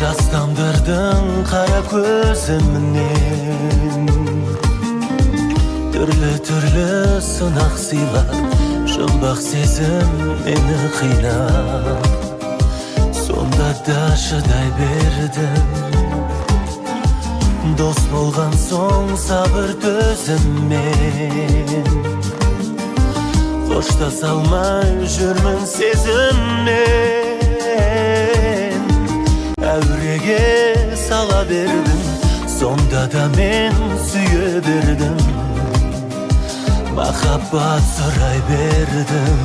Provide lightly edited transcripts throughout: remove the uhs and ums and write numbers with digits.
Жастандырдың қара көзімнен. Түрлі-түрлі сынақ сыйлап, жұмбақ сезім мені қинап, сонда да шыдай бердім. Дос болған соң сабыр төзіммен, қоштаса алмай жүрмін сезіммен. Әуреге сала бердің, сонда да мен сүйе бердім, махаббат сұрай бердім.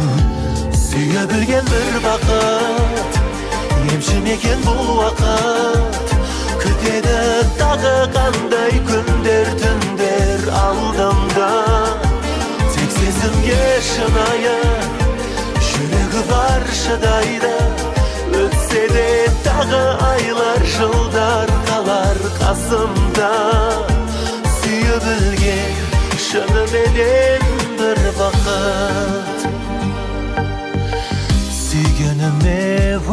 Сүйе білген бір бақыт, емші ме екен бұл уақыт? Күтеді тағы қандай күндер, түндер алдымда. Тек сезімге шынайы жүрегі бар шыдайды. Өтсе де тағы айлар, жылдар, қалар қасымда. Сүйе білген шыныменен бір бақыт. Сүйгеніме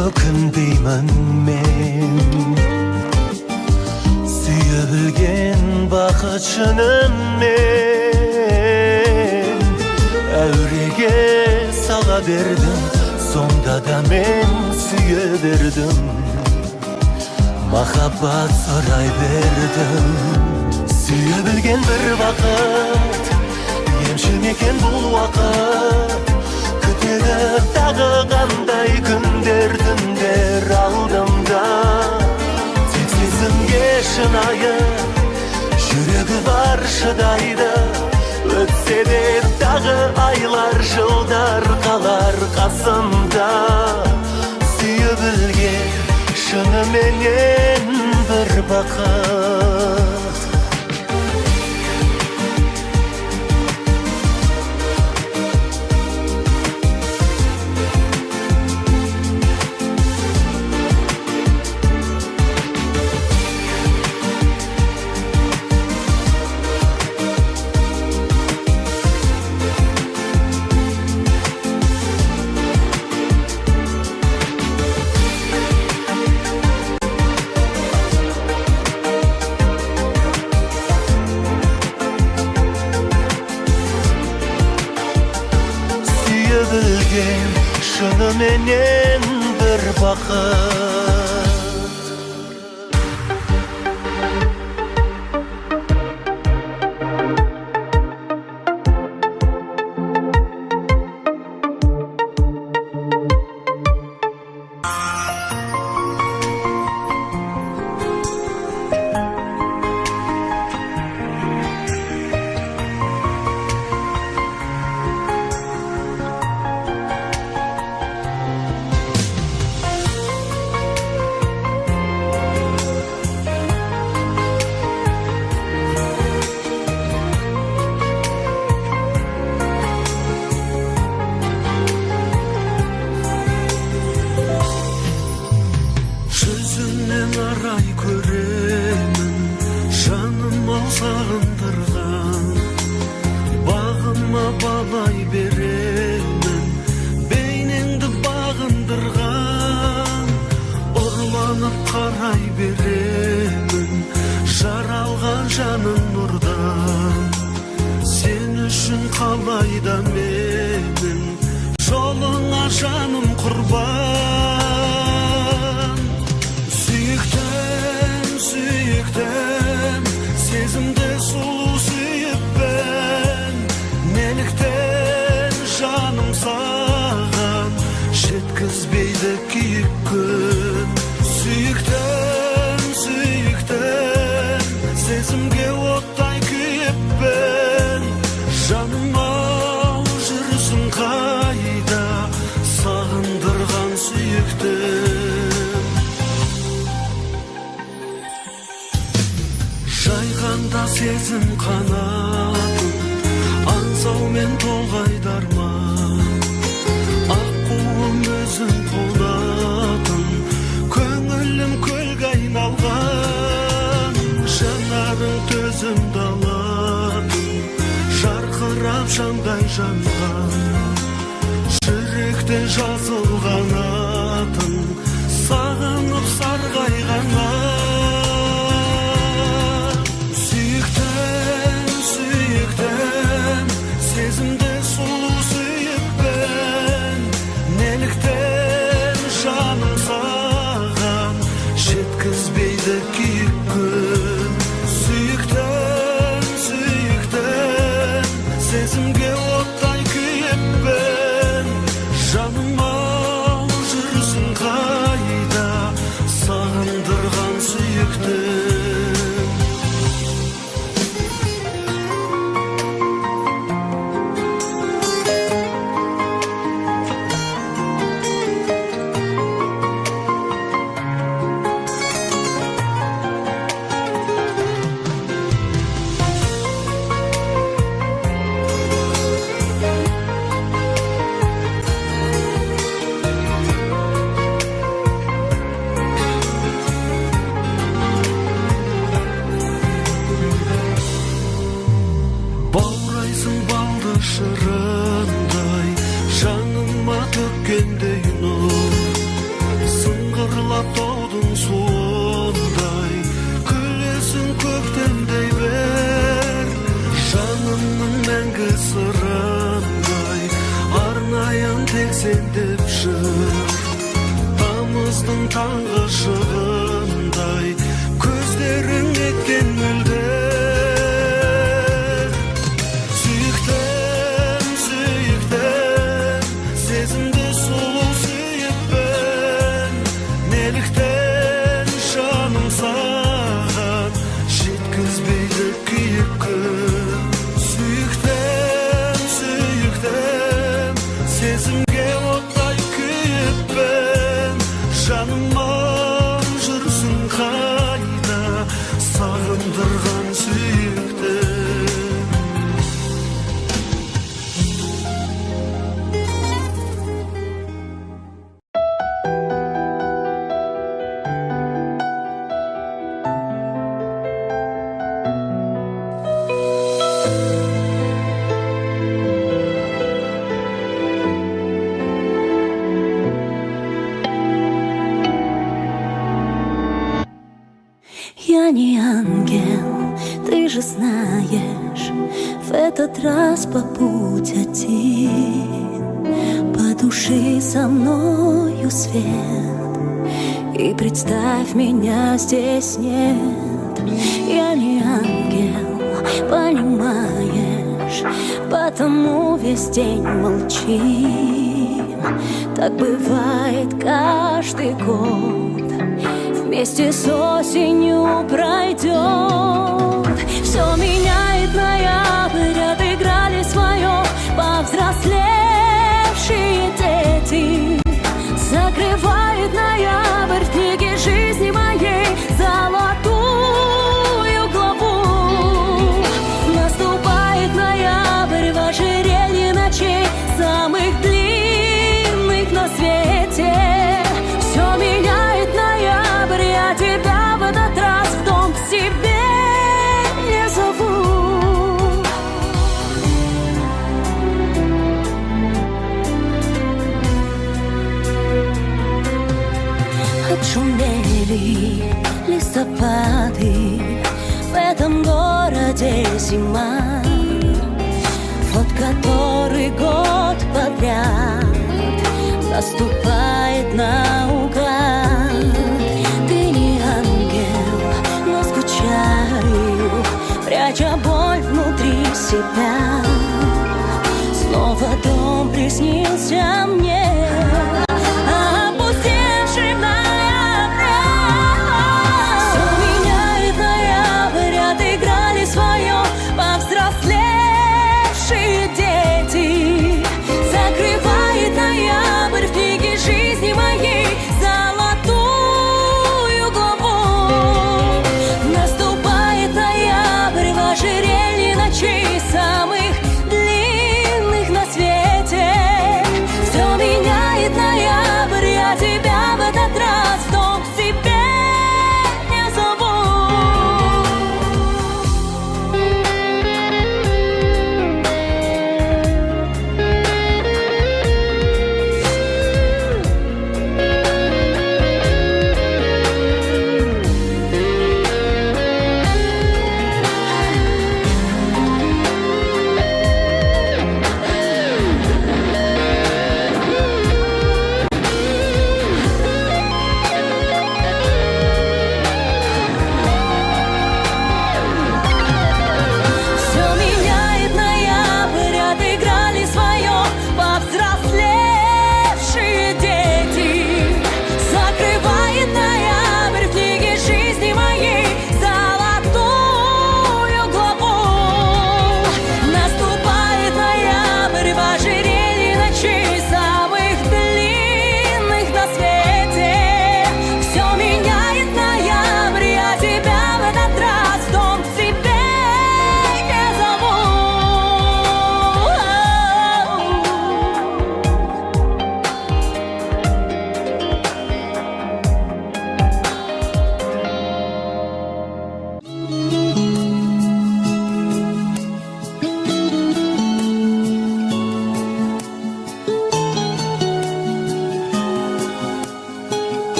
өкінбеймін мен. Сүйе білген бақыт шынымен. Әуреге сала бердің, сонда да мен сүйе бердім, махаббат сұрай бердім. Сүйе білген бір бақыт, емші ме екен бұл уақыт? Күтеді тағы қандай күндер, түндер алдымда. Тек сезімге шынайы жүрегі бар шыдайды. Өтсе де тағы айлар, жылдар, қалар қасымда. Сүйе білген шыныменен бір бақыт. Сүйе білген шыныменен бір бақыт. Жүзіңнен арай көремін, жаным ау, сағындырған. Бағыма балай беремін бейнеңді бағындырған. Ұрланып қарай беремін жаралған жаның нұрдан. Сен үшін қалайда менің жолыңа жаным құрбан. Сүйіктім, сүйіктім, сезімді сұлу сүйіппін. Неліктен жаным саған жеткізбейді күйік күн? Сүйіктім, сүйіктім, сезімге оттай күйіппін. Жаным ау, жүрсің қайда, сағындырған сүйіктім? Жайғанда сезім қанатын, аңсаумен толғайды арман. Аққуым өзің қонатын, көңілім көлге айналған. Жанарың төзімді алатын, жарқырап жандай жанған. Жүректе жазылған атың, сағынып сарғайған. Жеткізбейді күйік күн. Сүйіктім, сүйіктім, сезімге оттай күйіппін. Жаным ау, жүрсің қайда, сағындырған сүйіктім? Баурайсың балды шырындай, жаныма төккендей нұр. Сыңғырлап таудың суындай, күлесің көктемдей бір. Жанымның мәңгі сырындай, арнайын тек сен деп жыр. Тамыздың таңғы шығындай, көздерің неткен мөлдір. Сүйіктім, сүйіктім, сезімді сұлу сүйіппін. Неліктен жаным саған жеткізбейді күйік күн? Сүйіктім, сүйіктім, сезімге оттай күйіппін. Жаным ау, жүрсің қайда, сағындырған сүйіктім? Я не ангел, ты же знаешь, в этот раз побудь один. Потуши со мною свет и представь, меня здесь нет. Я не ангел, понимаешь, потому весь день молчим. Так бывает каждый год, вместе с осенью пройдет. Все меняет ноябрь, отыграли свое повзрослевшие дети. Закрывает ноябрь в книге жизни моей золотую главу. Наступает ноябрь в ожерелье ночей, самых длинных на свете. Все меняет ноябрь, я тебя в этот раз в дом к себе не зову. Отшумели листопады, в этом городе зима. Вот который год подряд наступает наугад. Ты не ангел, но скучаю, пряча боль внутри себя. Снова дом приснился мне, опустевший в ноябре. Все меняет ноябрь, отыграли свое повзрослевшие дети. Закрывает ноябрь в книге жизни моей золотую главу. Наступает ноябрь в ожерелье ночей, самых длинных на свете. Все меняет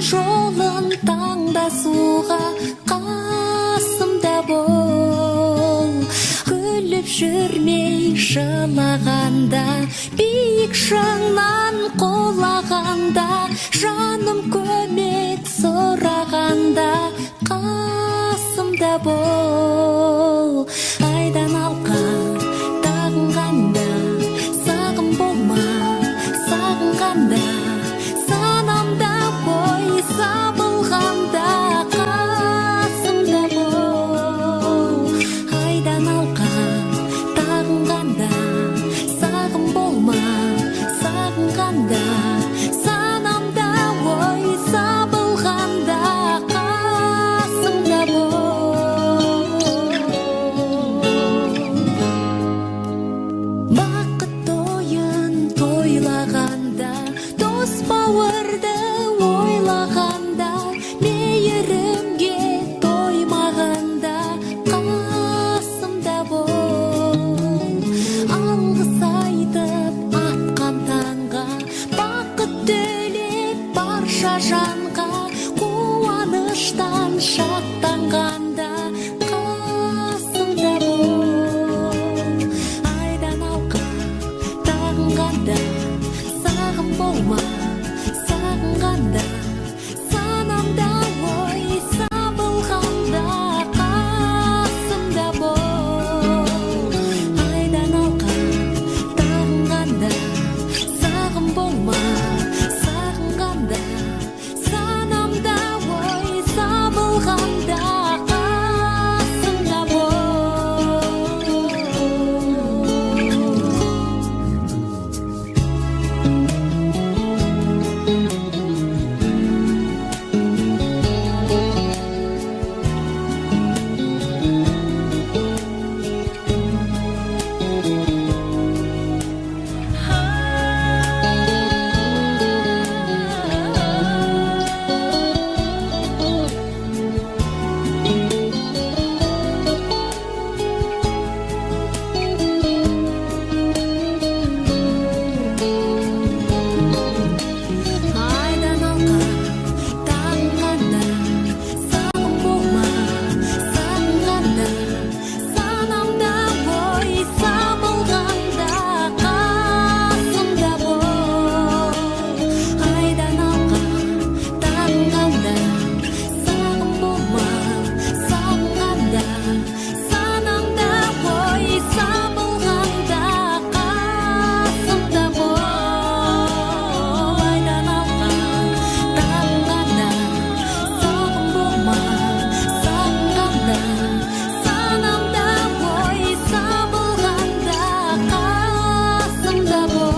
Жолын таңдасуға қасымда бол. Күліп жүрмей жылағанда, биік шыңнан құлағанда, жаным көмек сұрағанда қасымда бол. Айдан алқа тағынғанда, сағым болма сағынғанда, санамда ой сабылғанда қасымда бол. Айдан алқа тағынғанда, сағым болма сағынғанда, санамда ой сабылғанда қасымда бол. Бақыт тойын тойлағанда, дос бауырды ойлағанда, мейірімге тоймағанда қасымда бол. Алғыс айтып атқан таңға, бақыт тілеп барша жанға, қуаныштан шаттанғанда қасымда бол. Айдан алқа тағынғанда, сағым болма сағынғанда, санамда ой сабылғанда қасымда бол. Айдан алқа тағынғанда, сағым болма сағынғанда, санамда ой сабылғанда қасымда бол. Айдан алқа тағынғанда, сағым болма сағынғанда, санамда ой сабылғанда қасымда бол. Айдан алқа тағынғанда, сағым болма сағынғанда, санамда ой сабылғанда қасымда бол. Айдан алқа тағынғанда, сағым болма сағынғанда, санамда ой сабылғанда қасымда бол.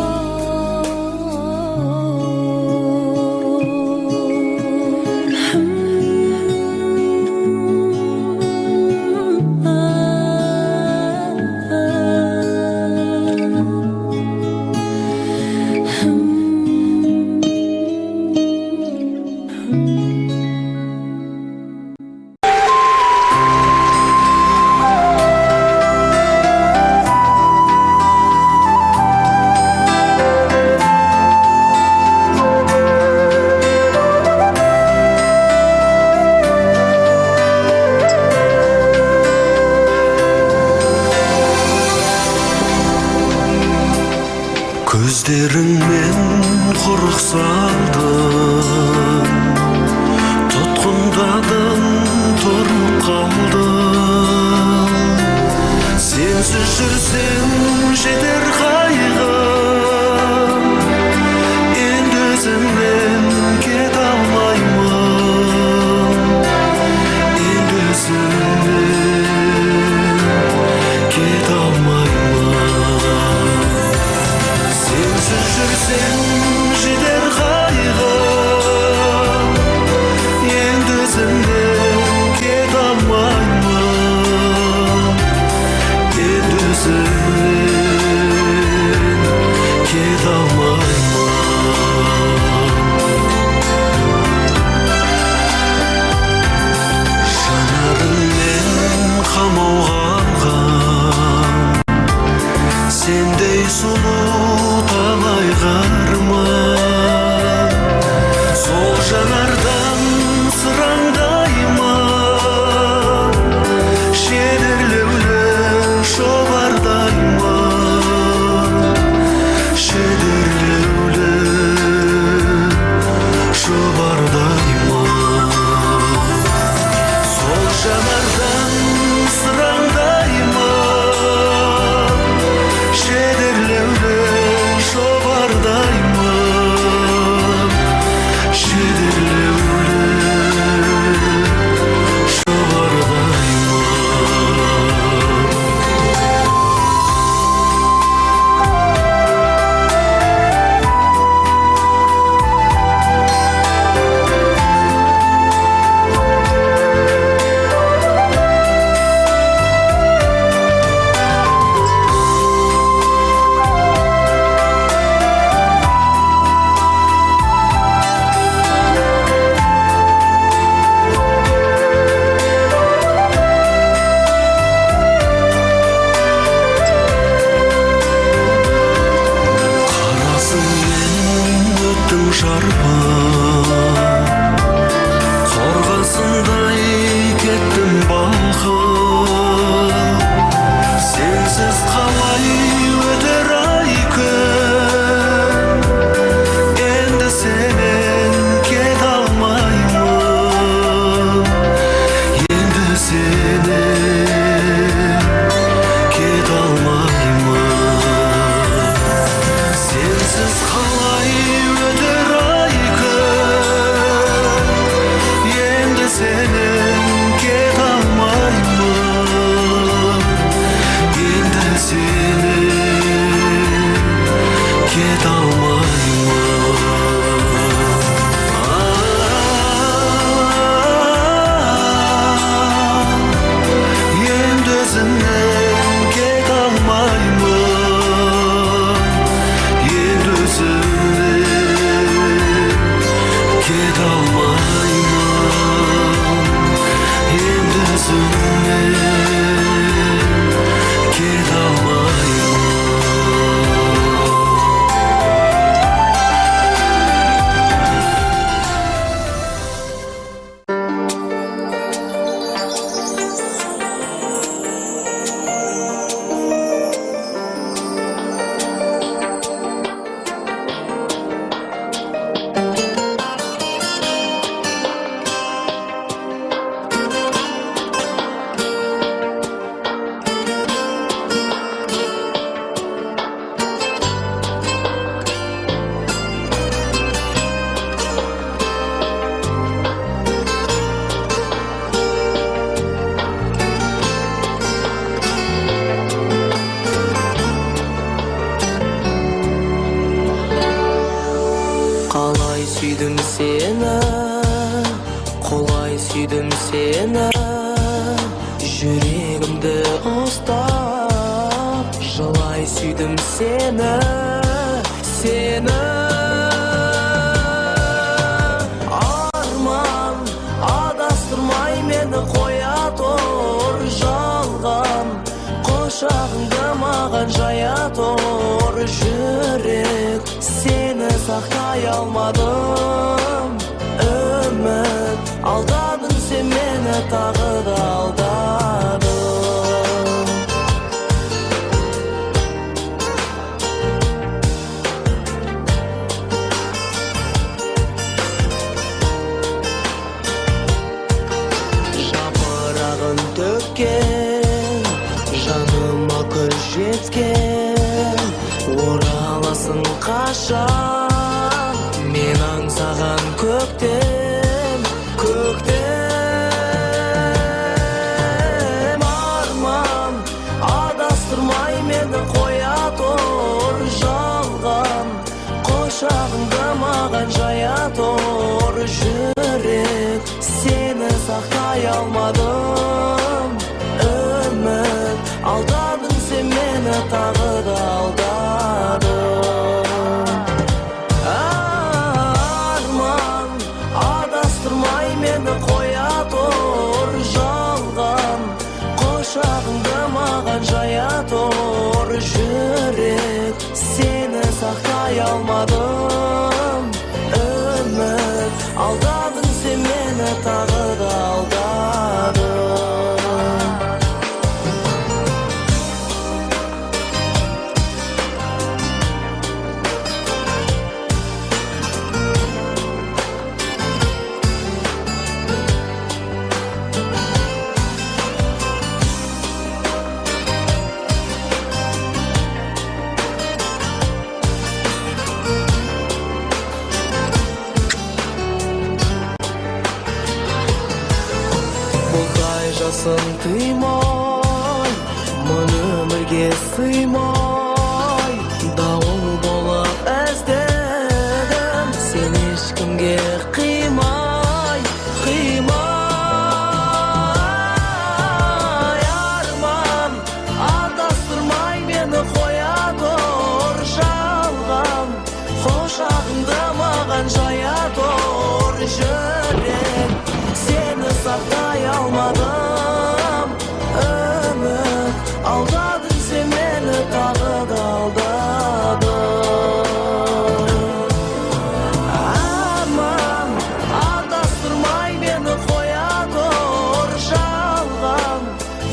Көздеріңмен құрық салдың, тұтқындадың, тұрып қалдым. Сенсіз жүрсем жетер қайғым, енді өзіңнен кете алмаймын, енді өзіңнен кете алмаймын. Сенсіз жүрсем жетер қайғым, енді өзіңнен кете алмаймын, енді өзіңнен. Өзіңнен кете алмаймын. Қалай сүйдім сені, құлай сүйдім сені, жүрегімді ұстап, жылай сүйдім сені, сені. Арман, адастырмай мені қоя тұр жалған, құшағыңды маған жая тұр жүрек, сені сақтай алмадым үміт, алдадың сен мені тағы да алдадың. Жапырағын төккен, жаныма күл жеткен, ораласың қашан, мен аңсаған көктем, көктем. Арман, адастырмай мені қоя тұр жалған, құшағыңды маған жая тұр жүрек, сені сақтай алмадым үміт, алдадың сен мені тағы да алдадың. Арман, адастырмай мені қоя тұр жалған, құшағыңды маған жая тұр жүрек, сені сақтай алмадым үміт, алдадың сен мені тағы да алдадың. Бұлтай жасын тыймай, мың өмірге сыймай, дауыл болып іздедім, сен ешкімге қимай, қимай. Арман, адастырмай мені қоя тұр жалған, құшағыңды маған жая тұр жүрек, сені сақтай алмадым үміт, алдадың сен мені тағы да алдадың. Арман, адастырмай мені қоя тұр жалған,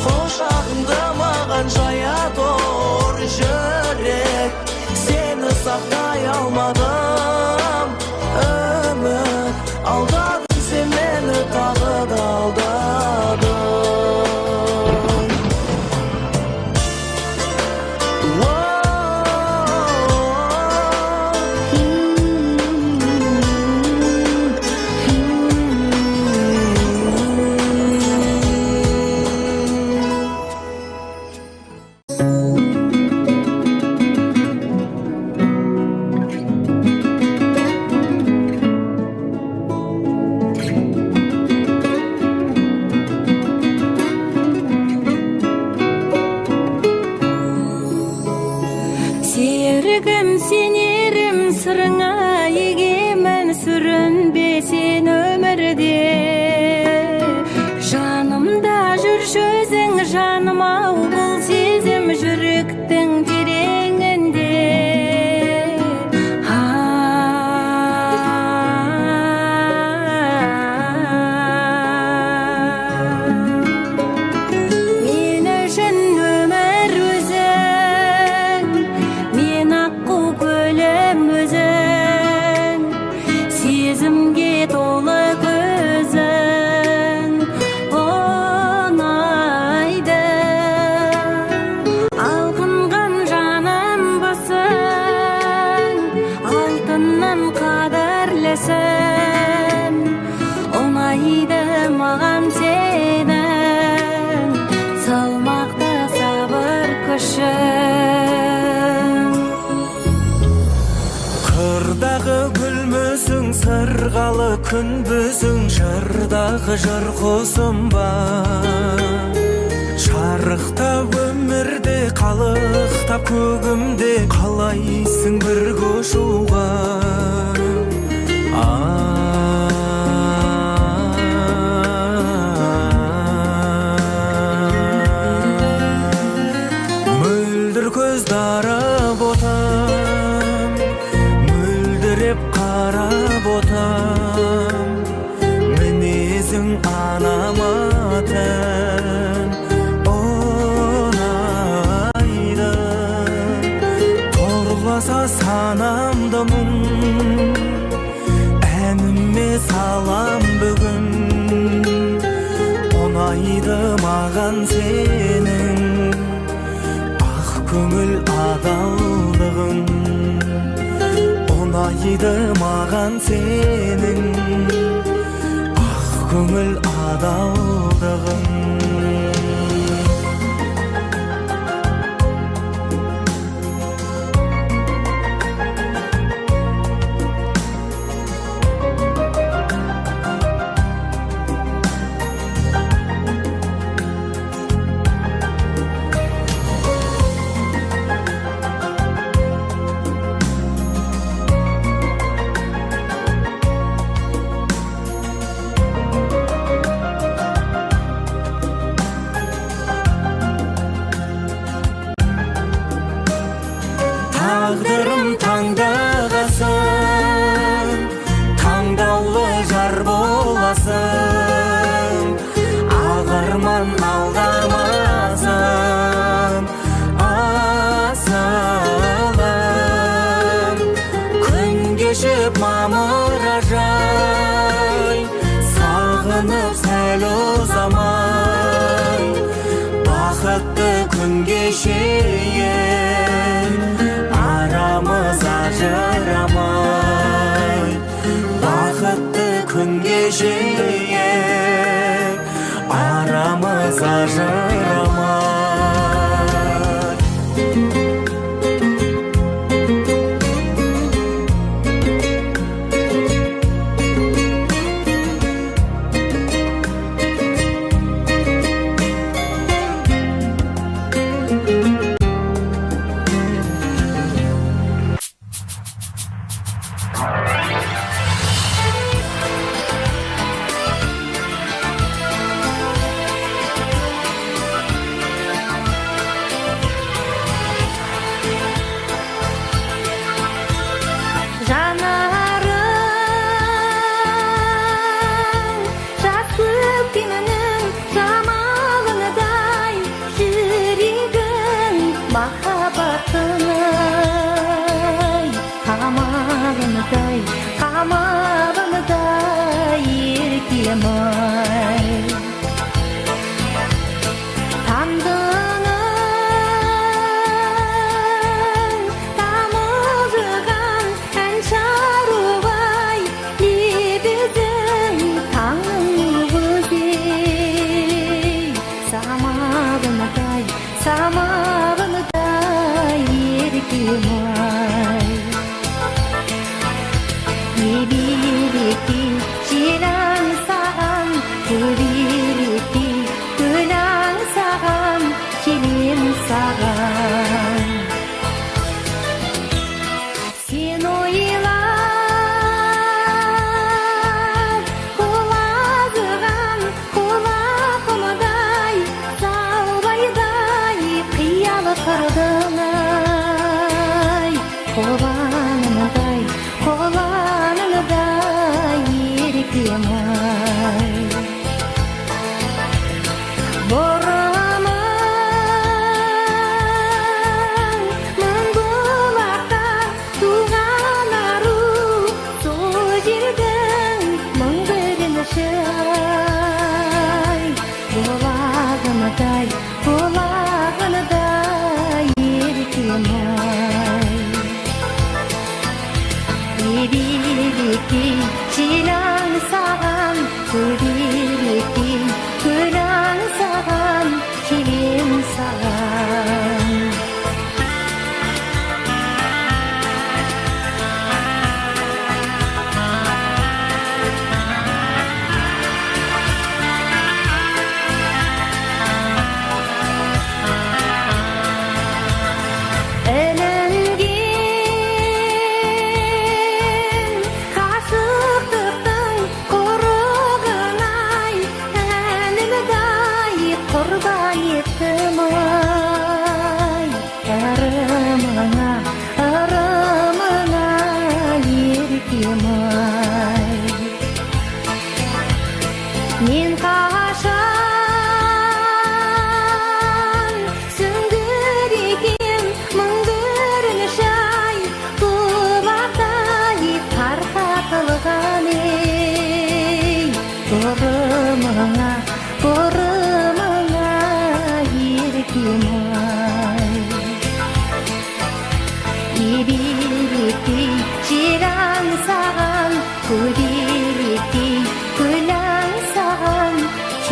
құшағыңды маған жая тұр жүрек, сені сақтай алмадым үміт, алдадың сен мені тағы да алдадың. Серігім, сенерім, сырыңа егемін, сүрінбе сен өмірде. Жанымда күнбісің, жырдағы жыр құсым ба? Шарықтап өмірде, қалықтап көгімде, қалайсың бір қошуға? Мөлдір көз дара ботам, мөлдіреп қара ботам, мінезің анама тән ұнайды. Торласа санамды мұң, әніме салам бүгін, ұнайды маған сенің ақ көңіл адалдығың, ұнайды маған сенің ақ көңіл адалдығың. Тағдырым таңдағасын, таңдаулы жар боласың, ақ арман алдамасын, асылым. Күн кешіп мамыражай, сағынып сәл ұзамай, бақытты күн кешейік, арамыз ажырамай, бақытты күн кешейік, арамыз ажырамай.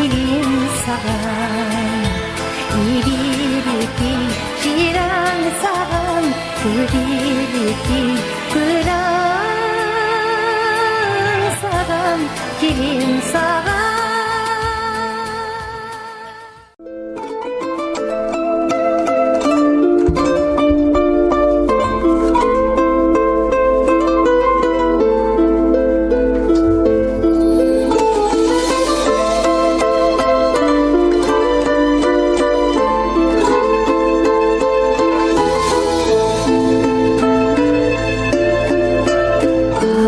Келем саған, береке жер аңсаған, көбелектей гүл аңсаған, келем саған.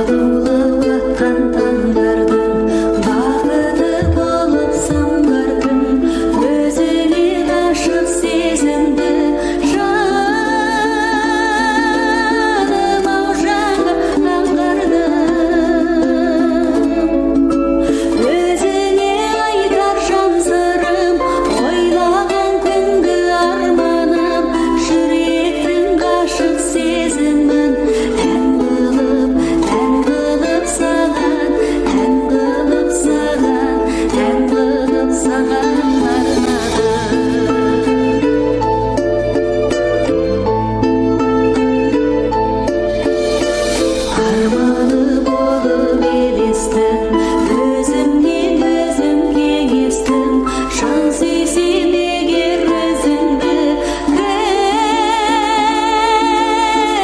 Алаулап атқан таңдардың бақыты болып самғар кім? Өзіңе ғашық сезімді, жаным-ау, жаңа аңғардым. Өзіңе айтар жан сырым, ойлаған күнгі арманым, жүректің ғашық сезімін ән қылып, ән қылып саған, ән қылып саған, ән қылып саған арнадым. Арманы болып елестің, өзімнен өзім кеңестім, жан сүйсем егер өзіңді,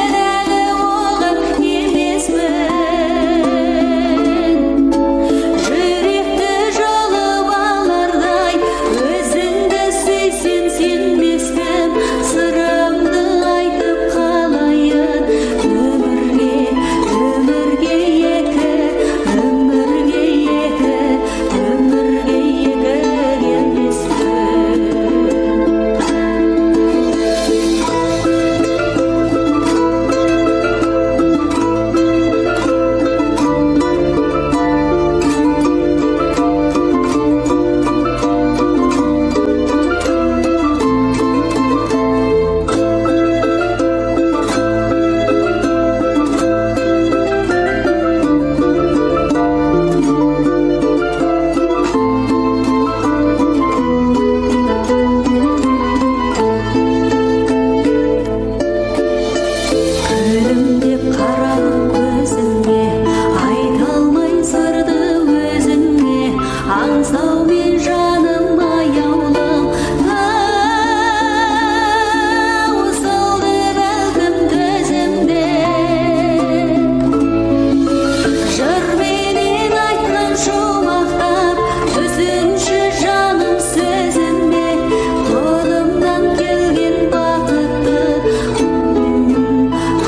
кінәлі оған емеспін. Жүректі жұлып алардай, өзіңді сүйсем сенбеспін, сырымды айтып қалайын, өмірге, өмірге екі, өмірге екі, өмірге екі келмеспін. Күлімдеп қарап көзіңе, айта алмай сырды өзіңе, аңсаумен жаным аяулым, таусылды бәлкім төзім де. Жырменен айтқан шумақтап, түсінші, жаным, сөзіме, қолымнан келген бақытты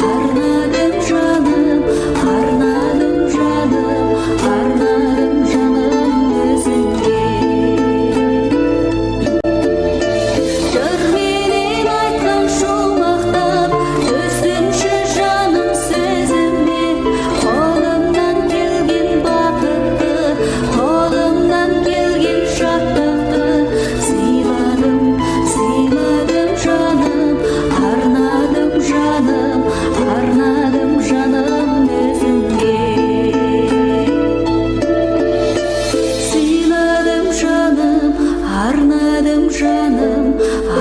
арнадым, жаным, арнадым, жаным, арнадым, жаным, өзіңе. Жырменен айтқан шумақтап, түсінші, жаным, сөзіме, қолымнан келген бақытты, қолымнан келген шаттықты сыйладым, сыйладым, жаным, арнадым, жаным, арнадым, жаным, өзіңе. Сыйладым, жаным, арнадым, жаным,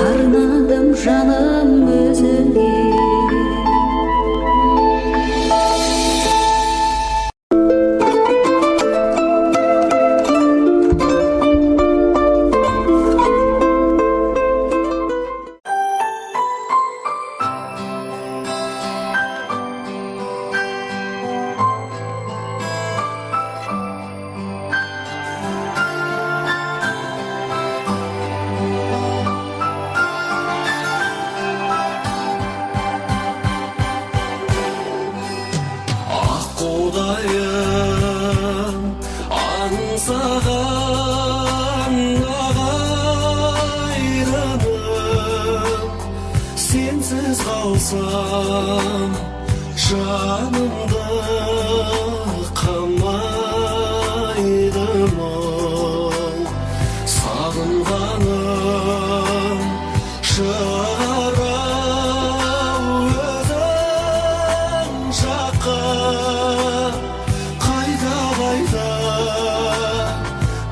арнадым, жаным, өзіңе. Аққудайым аңсаған ағайыным, сенсіз қалсам, жанымды қамайды мұң, сағынғаным шығар ау өзің жаққа. Қайда, қайда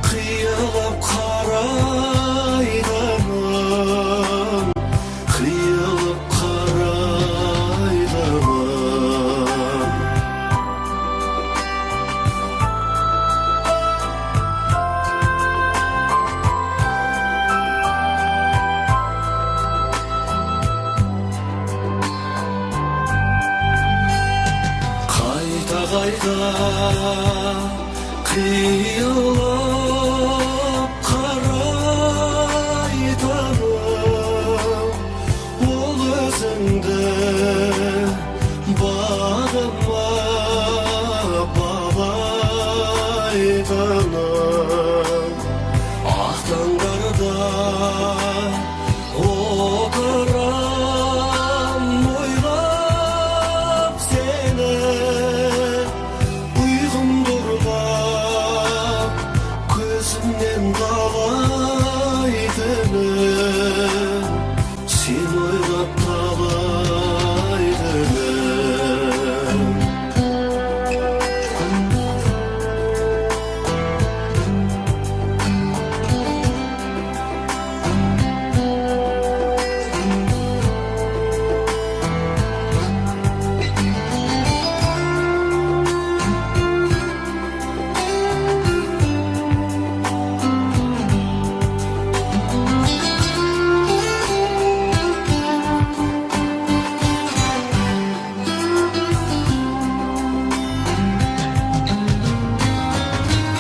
қиылып Таңдарда қиылып қарайтыным ол өзіңді бағыма балайтыным. Ақ таңдарда отырам ойлап сені, ұйқымды ұрлап көзімнен талай түні, сені ойлап талай түні.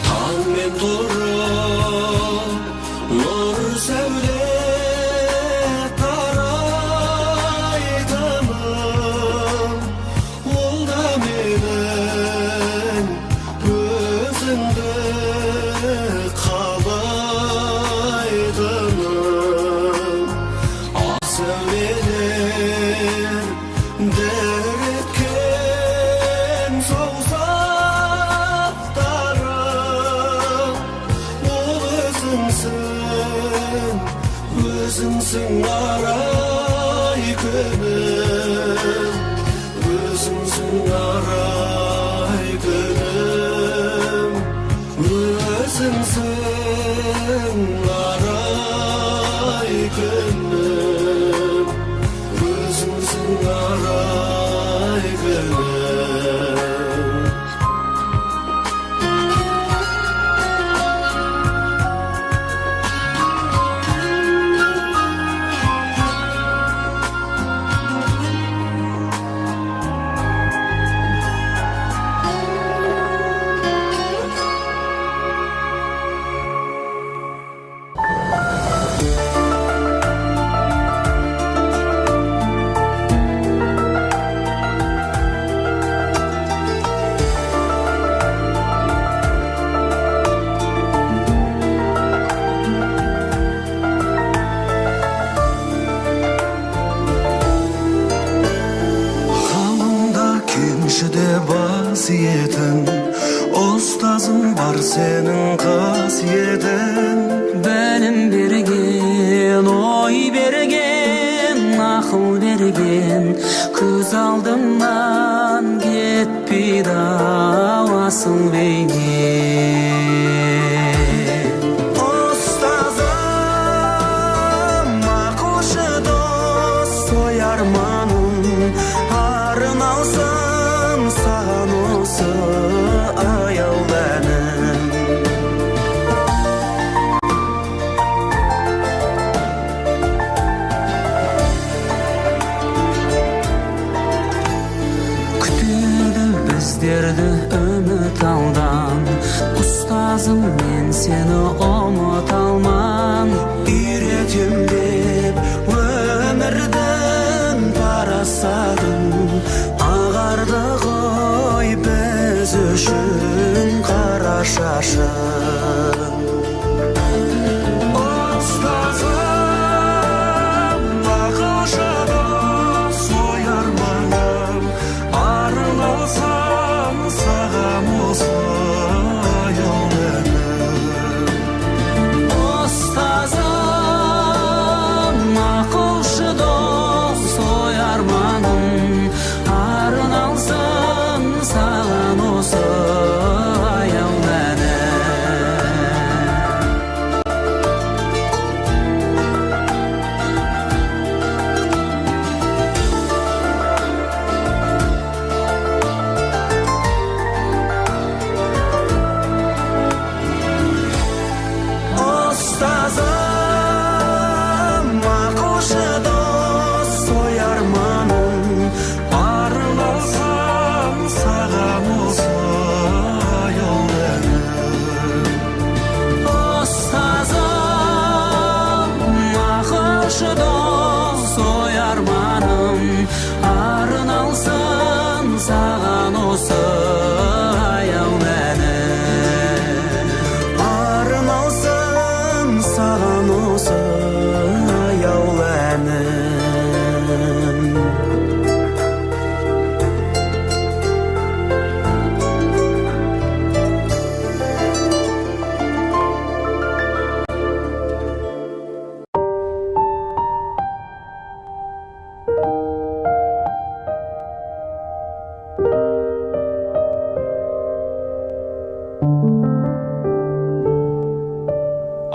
Таңмен тұрып нұр сәуле тарайтыным ол да менің өзіңді қалайтыным. Ақ сәулелер дір еткен саусақтарым ол өзіңсің, өзіңсің арай күнім, өзіңсің арай күнім, өзіңсің арай күнім, өзіңсің арай күнім. Ғалымда, кеншіде бас иетін ұстазым бар сенің қасиетің. Білім берген, ой берген, ақыл берген, көз алдымнан кетпейді ау асыл бейнең. Ұстазым, ақылшы дос, ой арманым арналсын саған осы аяулы әнім. Күтеді біздерді. осы аяулы әнім.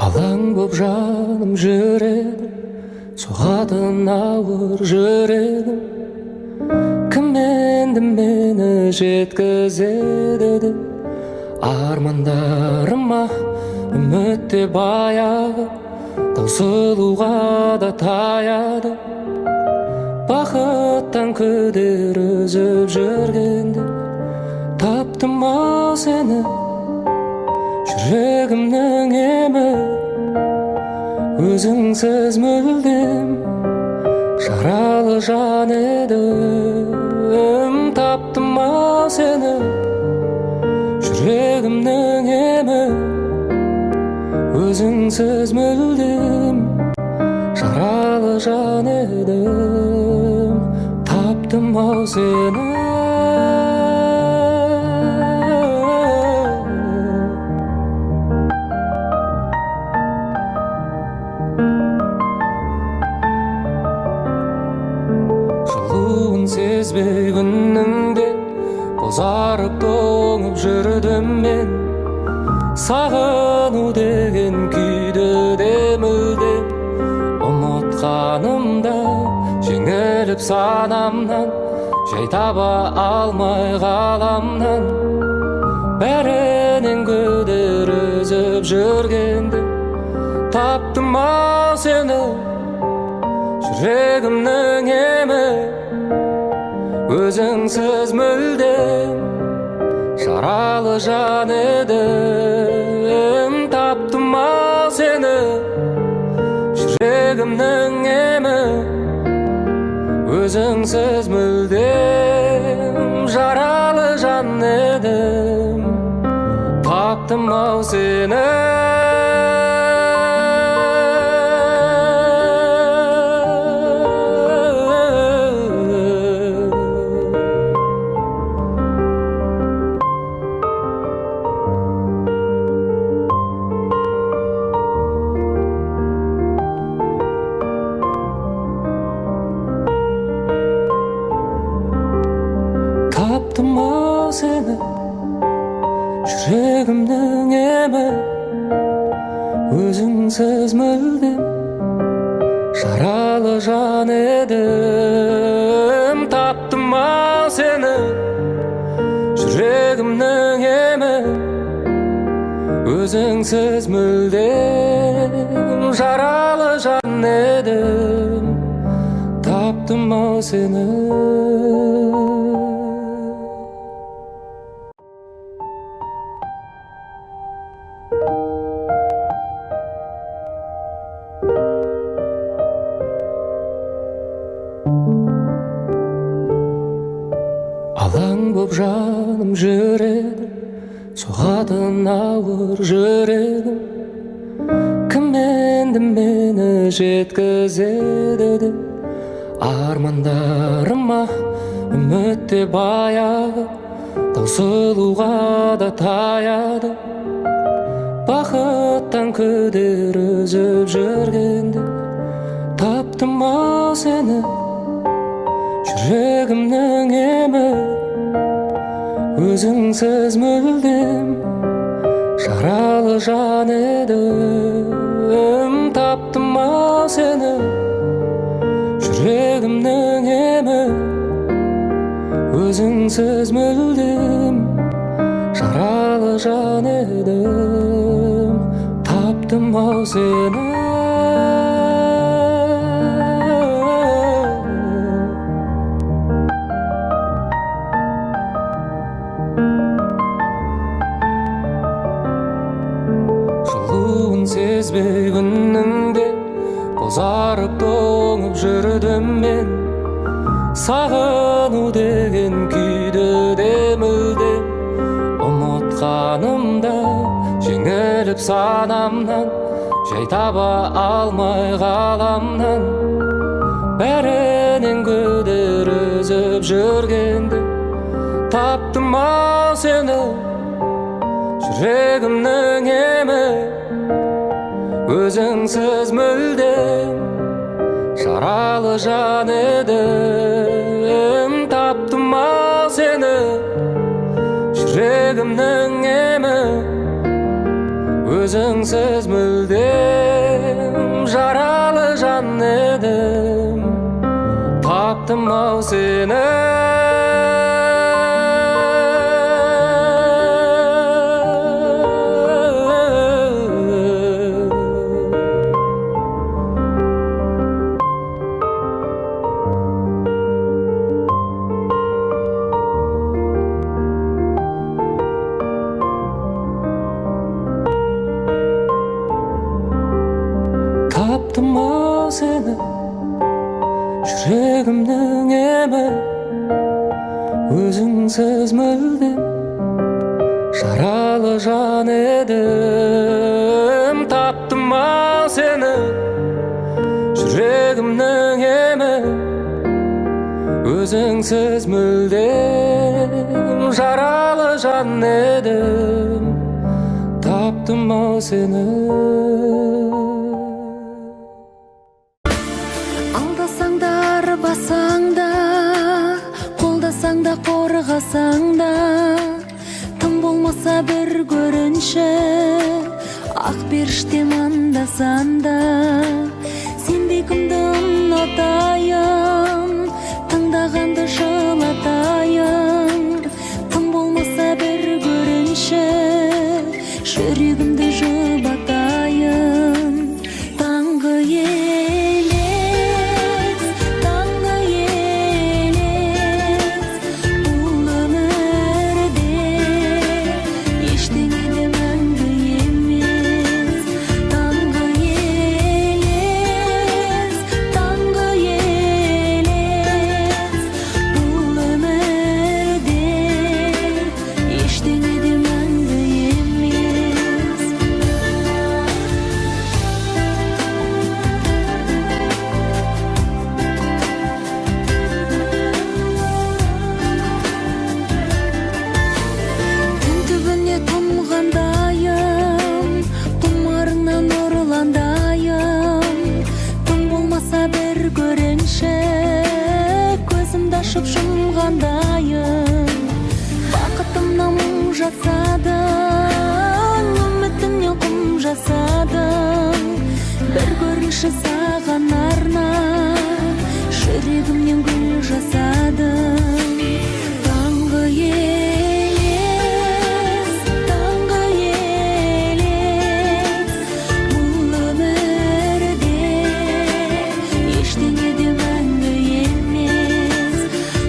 Алаң боп жаным жүреді, соғатын ауыр жүрегім. Кім енді мені жеткізеді деп армандарыма, үміт те баяғы таусылуға да таяды. Бақыттан күдер үзіп жүргенде таптым ау сені, жүрегімнің емі. Өзіңсіз мүлдем жаралы жан едім. Таптым ау сені, жүрегімнің емі. Өзіңсіз мүлдем жаралы жан едім. Таптым ау сені. Жылуын сезбей күннің де, бозарып тоңып жүрдім мен. Сағыну деген күйді де мүлдем ұмытқанымда, жеңіліп санамнан, жай таба алмай ғаламнан. Бәрінен күдер үзіп жүргенде таптым ау сені, жүрегімнің емі. Өзіңсіз мүлдем жаралы жан едім. Таптым ау сені, жүрегімнің емі. Өзіңсіз мүлдем жаралы жан едім. Таптым ау сені. Таптым ау сені, жүрегімнің емі. Өзіңсіз мүлдем жаралы жан едім. Таптым ау сені, жүрегімнің емі. Өзіңсіз мүлдем жаралы жан едім. Таптым ау сені. Алаң боп жаным жүреді, соғатын ауыр жүрегім. Кім енді мені жеткізеді деп армандарыма, үміт те баяғы таусылуға да таяды. Бақыттан күдер үзіп жүргенде таптым ау сені, жүрегімнің емі. Өзіңсіз мүлдем жаралы жан едім. Таптым ау сені, жүрегімнің емі. Өзіңсіз мүлдем жаралы жан едім. Таптым ау сені. Жылуын сезбей күннің де, бозарып тоңып жүрдім мен. Сағыну деген күйді де мүлдем ұмытқанымда, жеңіліп санамнан, Жай таба алмай ғаламнан, бәрінен күдер үзіп жүргенде, таптым ау сені, жүрегімнің емі. Өзіңсіз мүлдем жаралы жан едім. Таптым ау сені, жүрегімнің емі. Өзіңсіз мүлдем жаралы жан едім. Таптым ау сені. Таптым ау сені, жүрегімнің емі. Өзіңсіз мүлдем жаралы жан едім. Таптым ау сені, жүрегімнің емі. Өзіңсіз мүлдем жаралы жан едім. Таптым ау сені. Алдасаң да, арбасаң да, қолдасаң да, қорғасаң да, тым болмаса бір көрінші, ақ періштем, анда-санда. Сендей кімді ұнатайын, тыңдағанды жылатайын? Тым болмаса бір көрінші, жүрегімді жұбатайын. Таңғы елес, таңғы елес, бұл өмірде ештеңе де мәңгі емес. Таңғы елес, таңғы елес, бұл өмірде ештеңе де мәңгі емес. Түн түбіне тұнғандайым, тұмарыңнан ұрландайым. Тым болмаса бір көрінші, көзімді ашып жұмғандайым. Бақытымнан мұң жасадың, үмітімнен құм жасадың. Бір көрінші саған арнап, жүрегімнен гүл жасадым. Таңғы елес, таңғы елес, бұл өмірде ештеңе де мәңгі емес.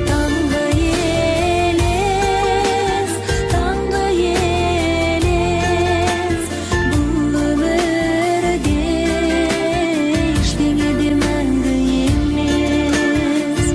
Таңғы елес, таңғы елес, бұл өмірде ештеңе де мәңгі емес.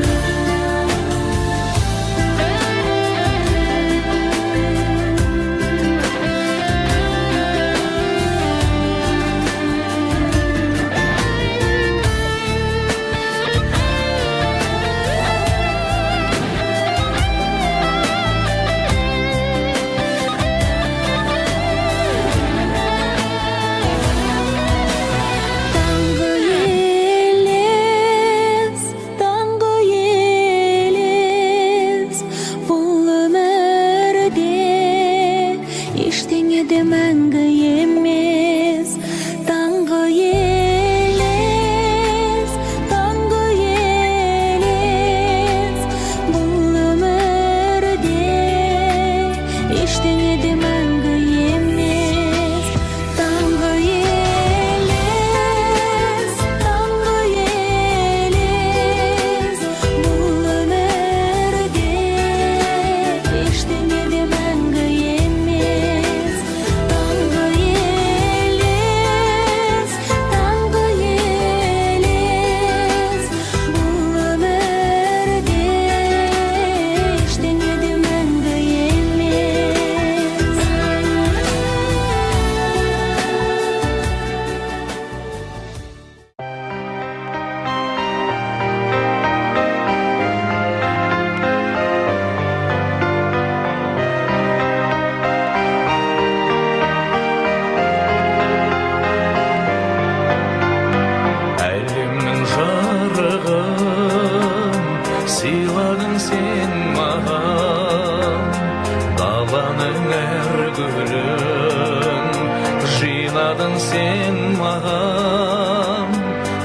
сен маған.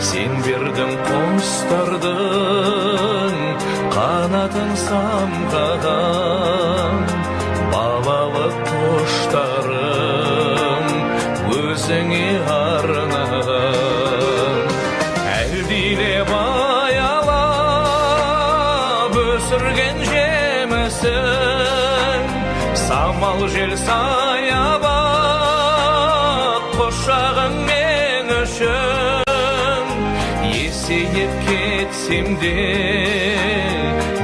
Сен бердің құстардың қанатын самғаған. Балалық құштарым өзіңе арнаған. Әлдилеп аялап өсірген жемісің, самал жел саябақ құшағың мен үшін. Есейіп кетсем де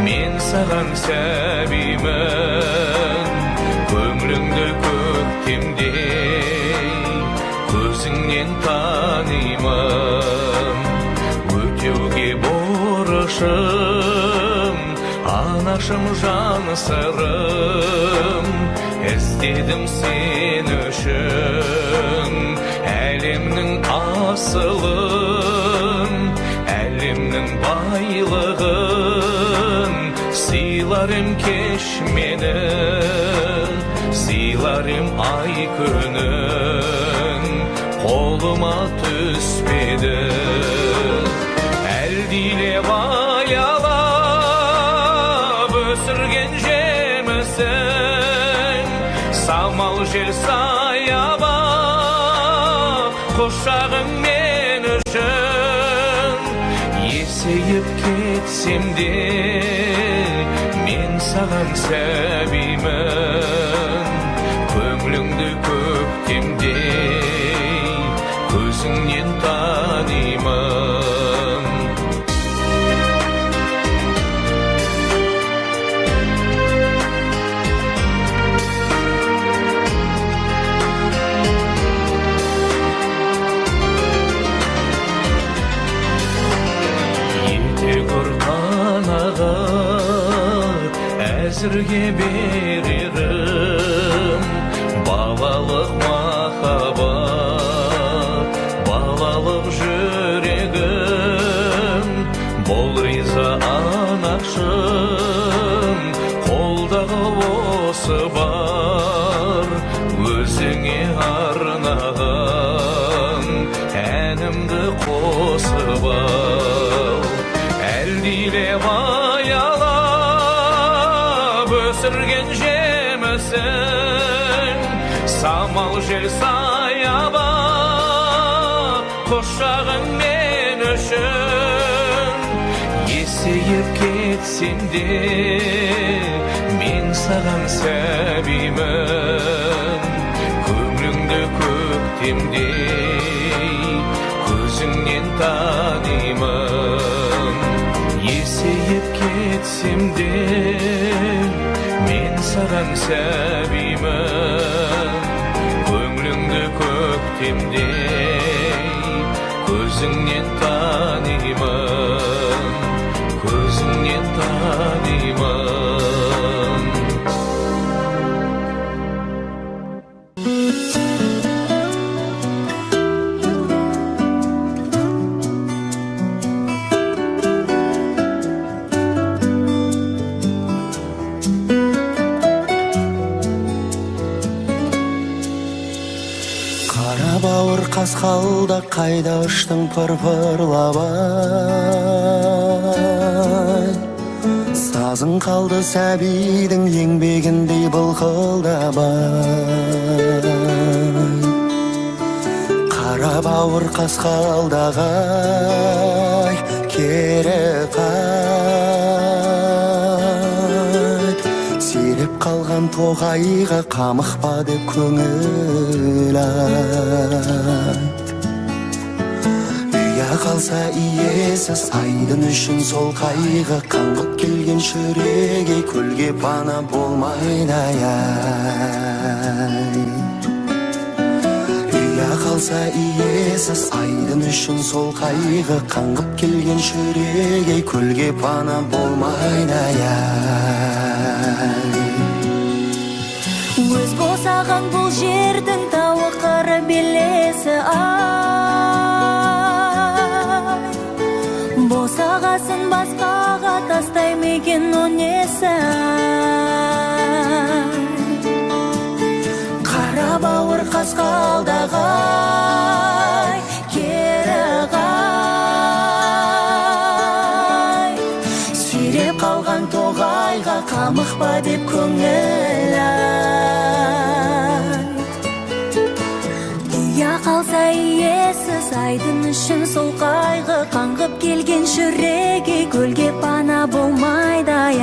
мен саған сәбимін, көңіліңді көктемдей көзіңнен танимын. Өтеуге борышым, анашым, жан сырым, іздедім сен үшін әлемнің асылын, әлемнің байлығын. Сыйлар ем кеш мені, сыйлар ем ай күнін, қолыма түспеді. Әлдилеп аялап өсірген жемісің, самал жел саябақ құшағың мен үшін. Есейіп кетсем де мен саған сәбимін, көңіліңді көктемдей көзіңнен танимын. Ете көр қанағат әзірге берерім, балалық махаббат, балалық жүрегім. Бол риза, анашым, қолдағы осы бар өзіңе арнаған әнімді қосып ал. Әлдилеп аялап өсірген жемісің, самал жел саябақ құшағың мен үшін. Есейіп кетсем де мен саған сәбимін, көңіліңді көктемдей көзіңнен танимын. Есейіп кетсем де мен саған сәбимін, көңіліңді көктемдей көзіңнен танимын, көзіңнен танимын. Қара бауыр қасқалдақ, қайда ұштың пыр-пырлап ай? Сазың қалды сәбидің еңбегіндей былқылдап ай. Қара бауыр қасқалдақ ай, кері қайт. Сиреп қалған тоғайға қамықпа деп көңіл айт. Ұя қалса иесіз айдын үшін сол қайғы, қаңғып келген шүрегей көлге пана болмайды ай. Ұя қалса иесіз айдын үшін сол қайғы, қаңғып келген шүрегей көлге пана болмайды ай. Өз босаған бұл жердің тауы, қыры, белесі ай. Босағасын басқаға тастай ма екен, о несі ай? Қара бауыр қасқалдақ. Қасқалдағай, кері қайт. Сиреп қалған тоғайға қамықпа деп көңіл айт. Ұя қалса иесіз айдын үшін сол қайғы, қаңғып келген жүрегі көлге пана болмайды ай.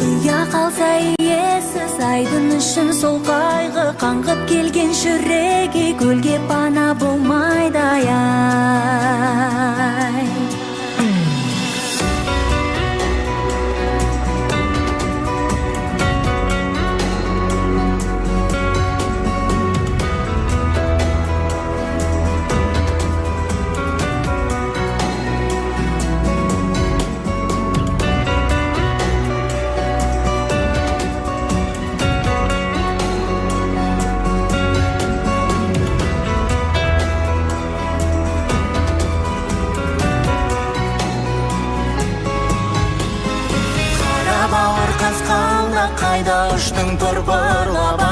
Ұя қалса иесіз айдын үшін сол қайғы, қаңғып келген жүрегі көлге пана болмайды ай. Қара бауыр қасқалдақ, қайда ұштың тырбырлап ай?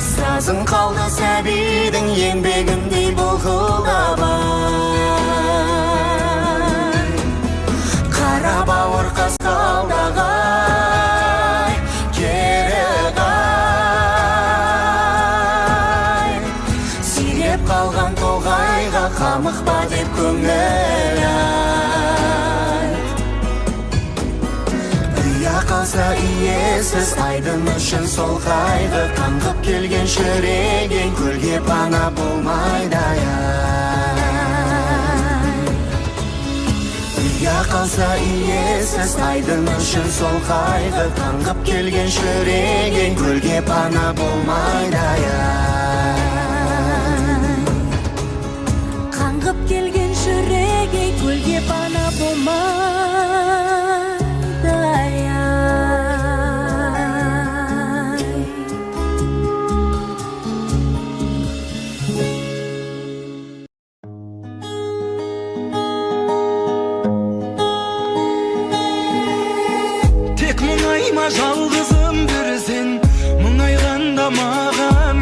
Сазың қалды сәбидің еңбегіндей бұлқылдап ай. Қара бауыр қасқалдақ ай, кері қайт. Сиреп қалған тоғайға қамықпа деп көңіл айт. Ұя қалса иесіз айдын үшін сол қайғы, қаңғып келген шіреген көлге пана болмайды ай. Ұя қалса иесіз айдын үшін сол қайғы, қаңғып келген шіреген көлге пана болмайды ай. Қаңғып келген жүрегі көлге пана болмайды ай. Тек мұңайма, жалғызым бір сен, мұңайғанда маған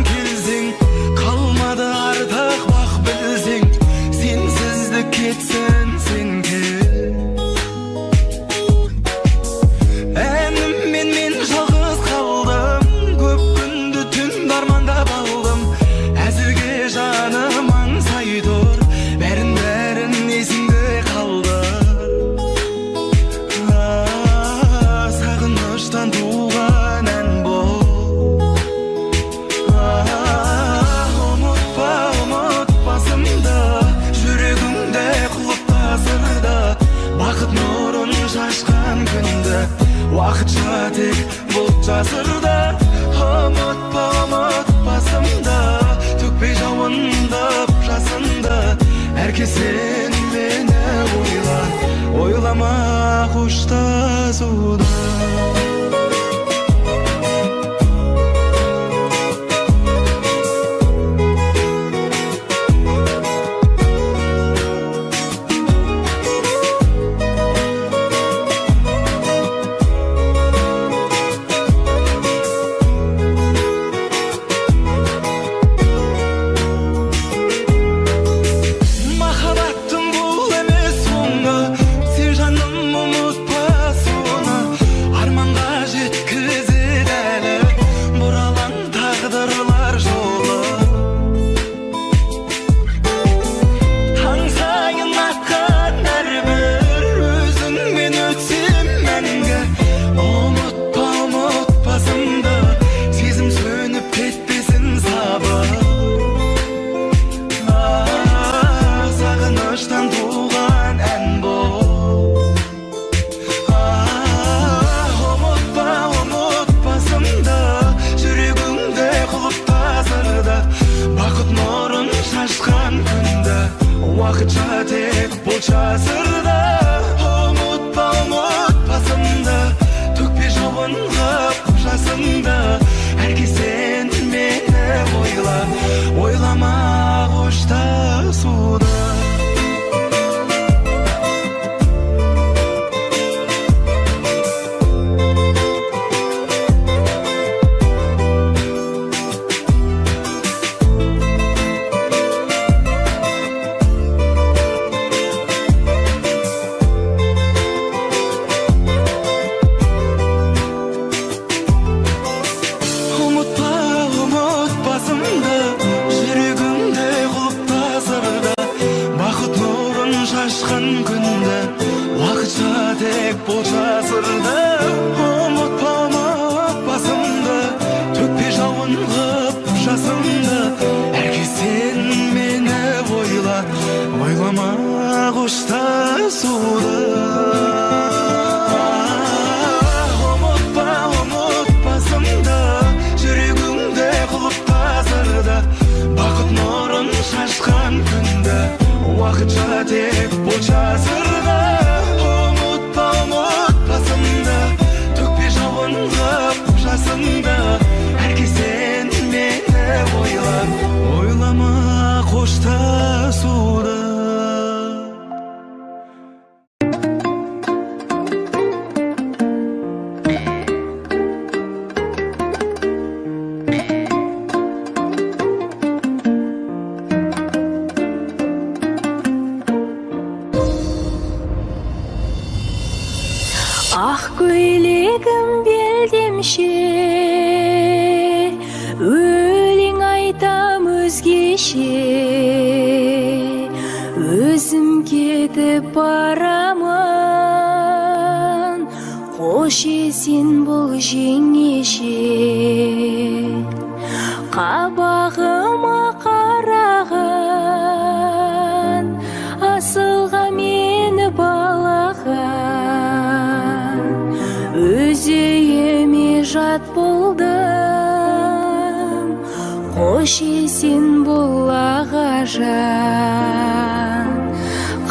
Өзімше өлең айтам, өзгеше. Өзім кетіп барамын, қош есен бол, жеңеше. Қабағыма қараған, асылға мені балаған, өз үйіме жат болдым, қош есен бол, ағажан.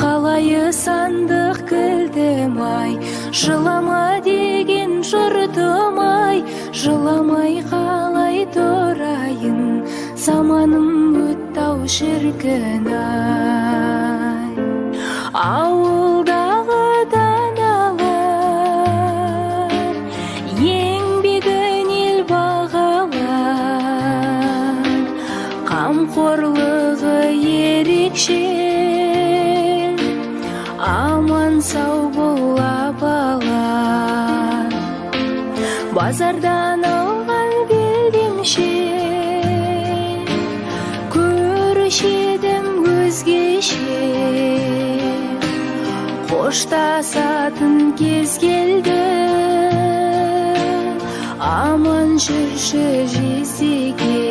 Қалайы сандық кілтім ай, жылама деген жұртым ай, жыламай қалай тұрайын, заманым өтті ау, шіркін ай. Ауылдағы даналар еңбегін ел бағалар, қамқорлығы ерекше, аман сау бол, апалар. Базардан алған белдемше, көруші едім өзгеше. Қоштасатын кез келді, аман жүрші, жездеке.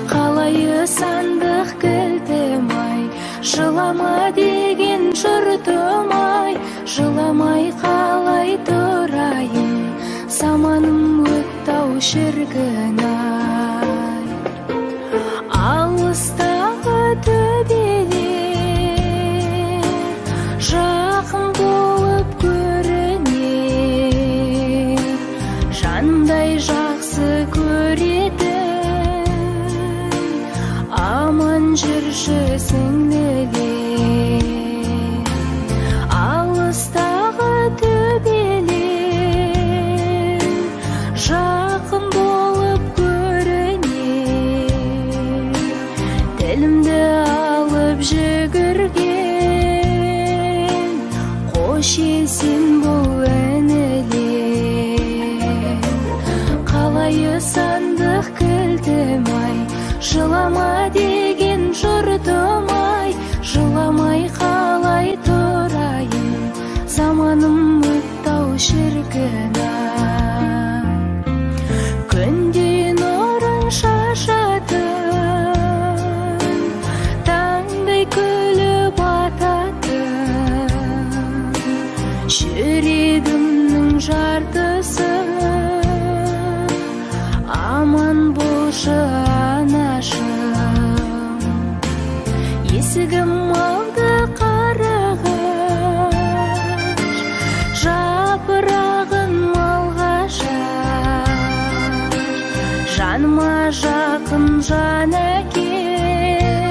Қалайы сандық кілтім ай, жылама деген жұртым ай, жыламай қалай тұрайын, заманым өтті ау, шіркін ай. Алыстағы төбелер жақын болып көрінер, жандай жақсы көретін, аман жүрші, сіңлілер. Алыстағы төбелер жақын болып көрінер, тілімді алып жүгірген, қош есен бол, інілер. Қалайы сандық кілтім ай, жылама деген жұртым ай, жыламай қалай тұрайын, заманым өтті ау, шіркін ай. Күндей нұрын шашатын, таңдай күліп ататын, жүрегімнің жартысы, аман болшы, анашым. Есігім алды қарағаш, жапырағын малға шаш, жаныма жақын жан әкем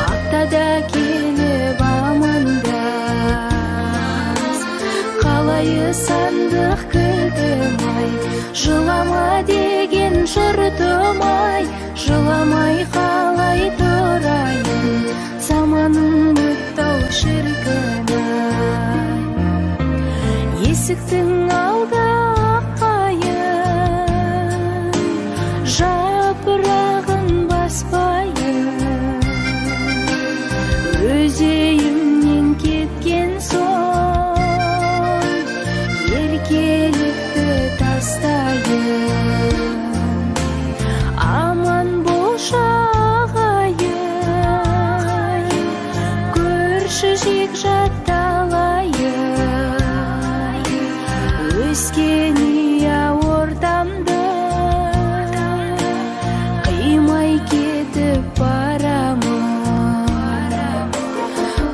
аптада келіп амандас. Қалайы сандық кілтім ай, жылама деген жұртым ай, жыламай қалай тұрайын, заманым өтті ау, шіркін ай. Есіктің алды ақ қайың, жапырағын баспайын, өз үйімнен кеткен соң еркелікті тастайын. Аман болшы, ағайын, көрші, жекжат талайын, өскен ұя ортамды қимай кетіп барамын.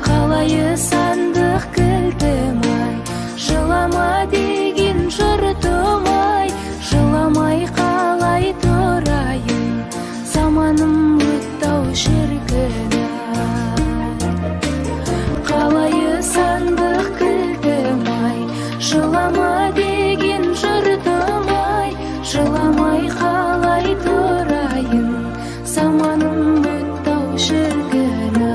Қалайы сандық кілтім ай, жылама деген жұртым ай, жыламай қалай тұрайын, заманым өтті ау, шіркін ай. Қалайы сандық кілтім ай, жылама деген жұртым ай, жыламай қалай тұрайын, заманым өтті ау, шіркін ай.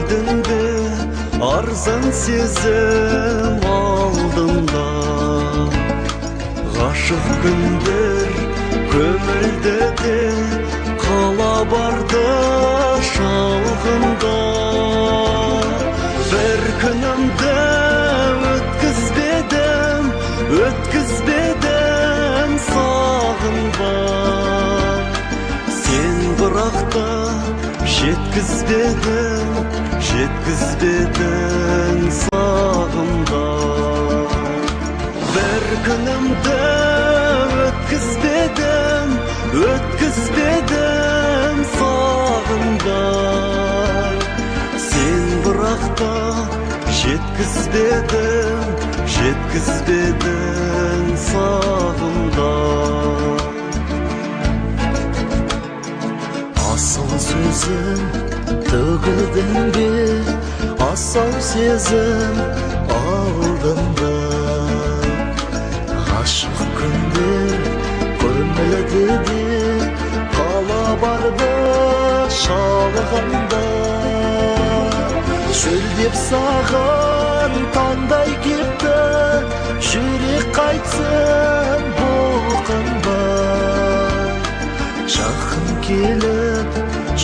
Төгілдің бе арзан сезім алдында? Ғашық күндер көмілді де қала барды шалғында. Бір күнімді өткізбедім, өткізбедім сағынбай. Сен бірақ та жеткізбедің, жеткізбедің сағымдай. Бір күнімді өткізбедім, өткізбедім сағынбай. Сен бірақ та жеткізбедің, жеткізбедің сағымдай. Асыл сөзім төгілдің бе асау сезім алдында? Ғашық күндер көмілді де қала барды шалғында. Шөлдеп саған таңдай кепті, жүрек қайтсын бұлқынбай. Жақын келіп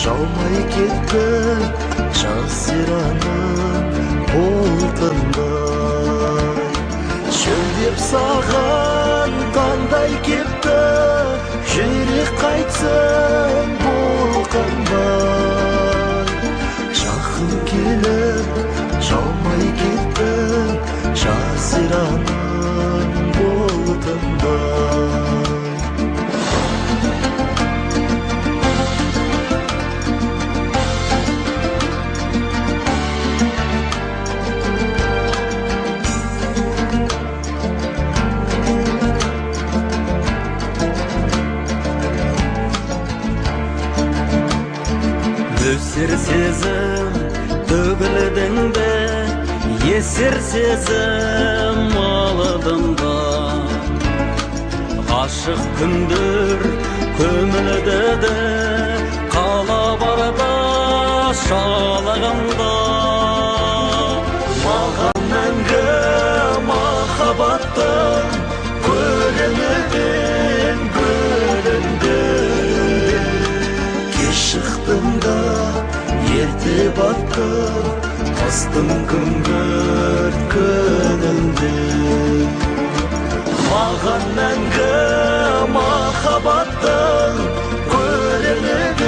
жаумай кетті жазираның бұлтындай. Шөлдеп саған таңдай кепті, жүрек қайтсын бұлқынбай. Жақын келіп жаумай кетті жазираның бұлтындай. Нөсер сезім төгілдің бе есер сезім алдында? Ғашық күндер көмілді де қала барды шалғында. Маған мәңгі махаббаттың көрініп гүлінде. Кеш шықтым да ерте баттым қыстың күңгірт күнінде. Маған мәңгі махаббаттың көрініп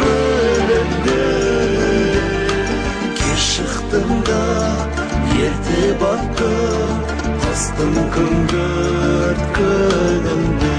гүлінде. Кеш шықтым да ерте баттым қыстың күңгірт күнінде.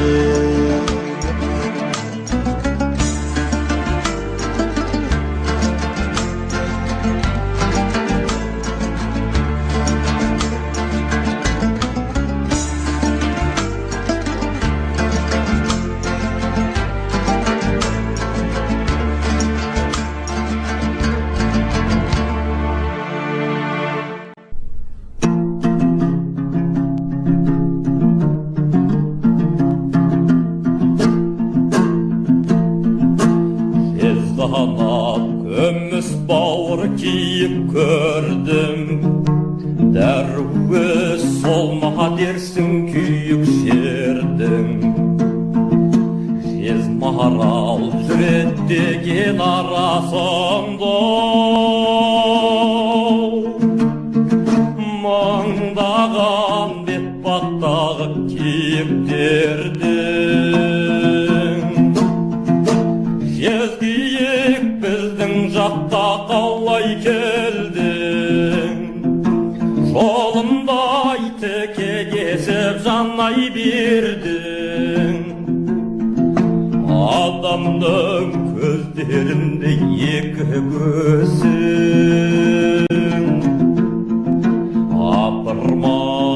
Жезғанат күміс бауыр киіп көрдім, дәруі солма дерсің күйік жердің. Жез марал жүрет деген арасында мыңдаған бетпақтағы киіктердің. Жез киік, біздің жаққа қалай келдің? Жолымдай теке кесіп жанай бердің. Адамның көздерінде екі көзің. Апырмай,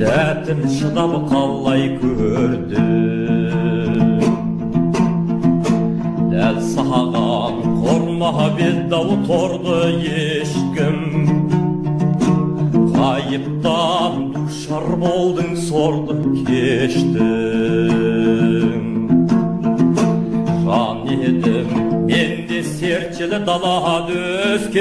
дәтім шыдап қалай көрдің? Дәл саған құрма бет-ау торды ешкім. Ғайыптан душар болдың, сорды кештің. Жан едім мен Әлде сертшіл далада өскен.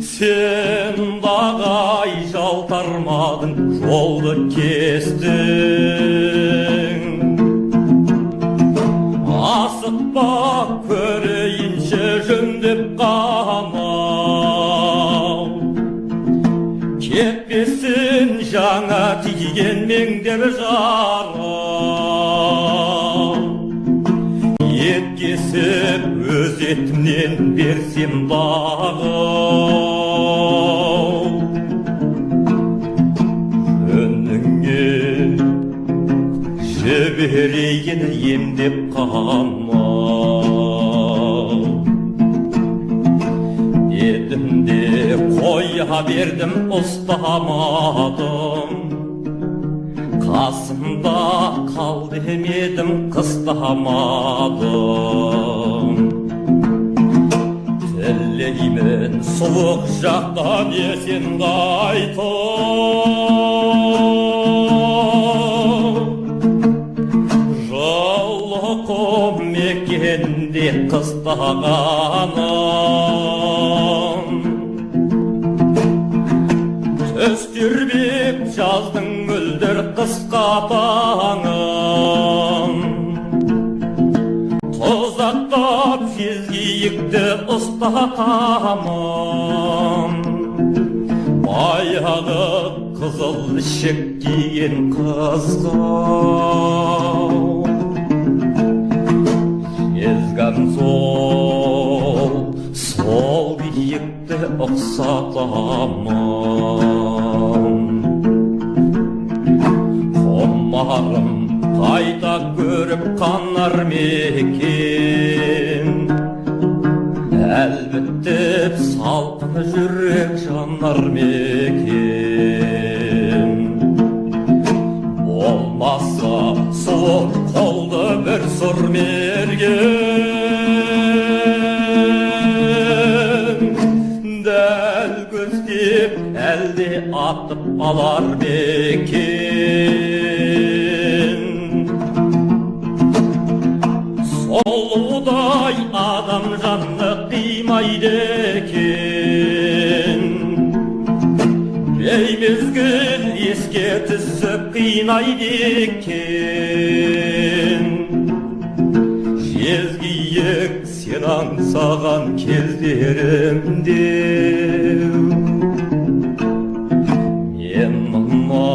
Сен дағай жалтармадың, жолды кестің. Асықпа, көрейінші жөндеп қана. Кетпесін жаңа тиген меңдер жара. Ет кесіп өз етімнен берсем дағы. Жөніңе жіберейін емдеп қана. Дедім де қоя бердім, ұстамадым. Қасымда қал демедім, қыстамадым. Тілеймін суық жақтан есен қайтып. Жылы құм мекенде қыстағаным. Түс тербеп жаздың мөлдір қысқа таңын. Тұзақтап жезкиікті ұстатамын. Баяғы қызыл ішек киген қызға. Жезган сол киікті ұқсатамын. Құмарым қайта көріп қанар мекен. Әл бітіп салқын жүрек жанар мекен. Болмаса суық қолды бір сұр мерген. Дәл көздеп әлде атып алар мекен. Сұлудай адам жанны қимайды екен. Беймезгіл еске түсіп қинайды екен. Жезкиік сен аңсаған кездерімде. Мен мына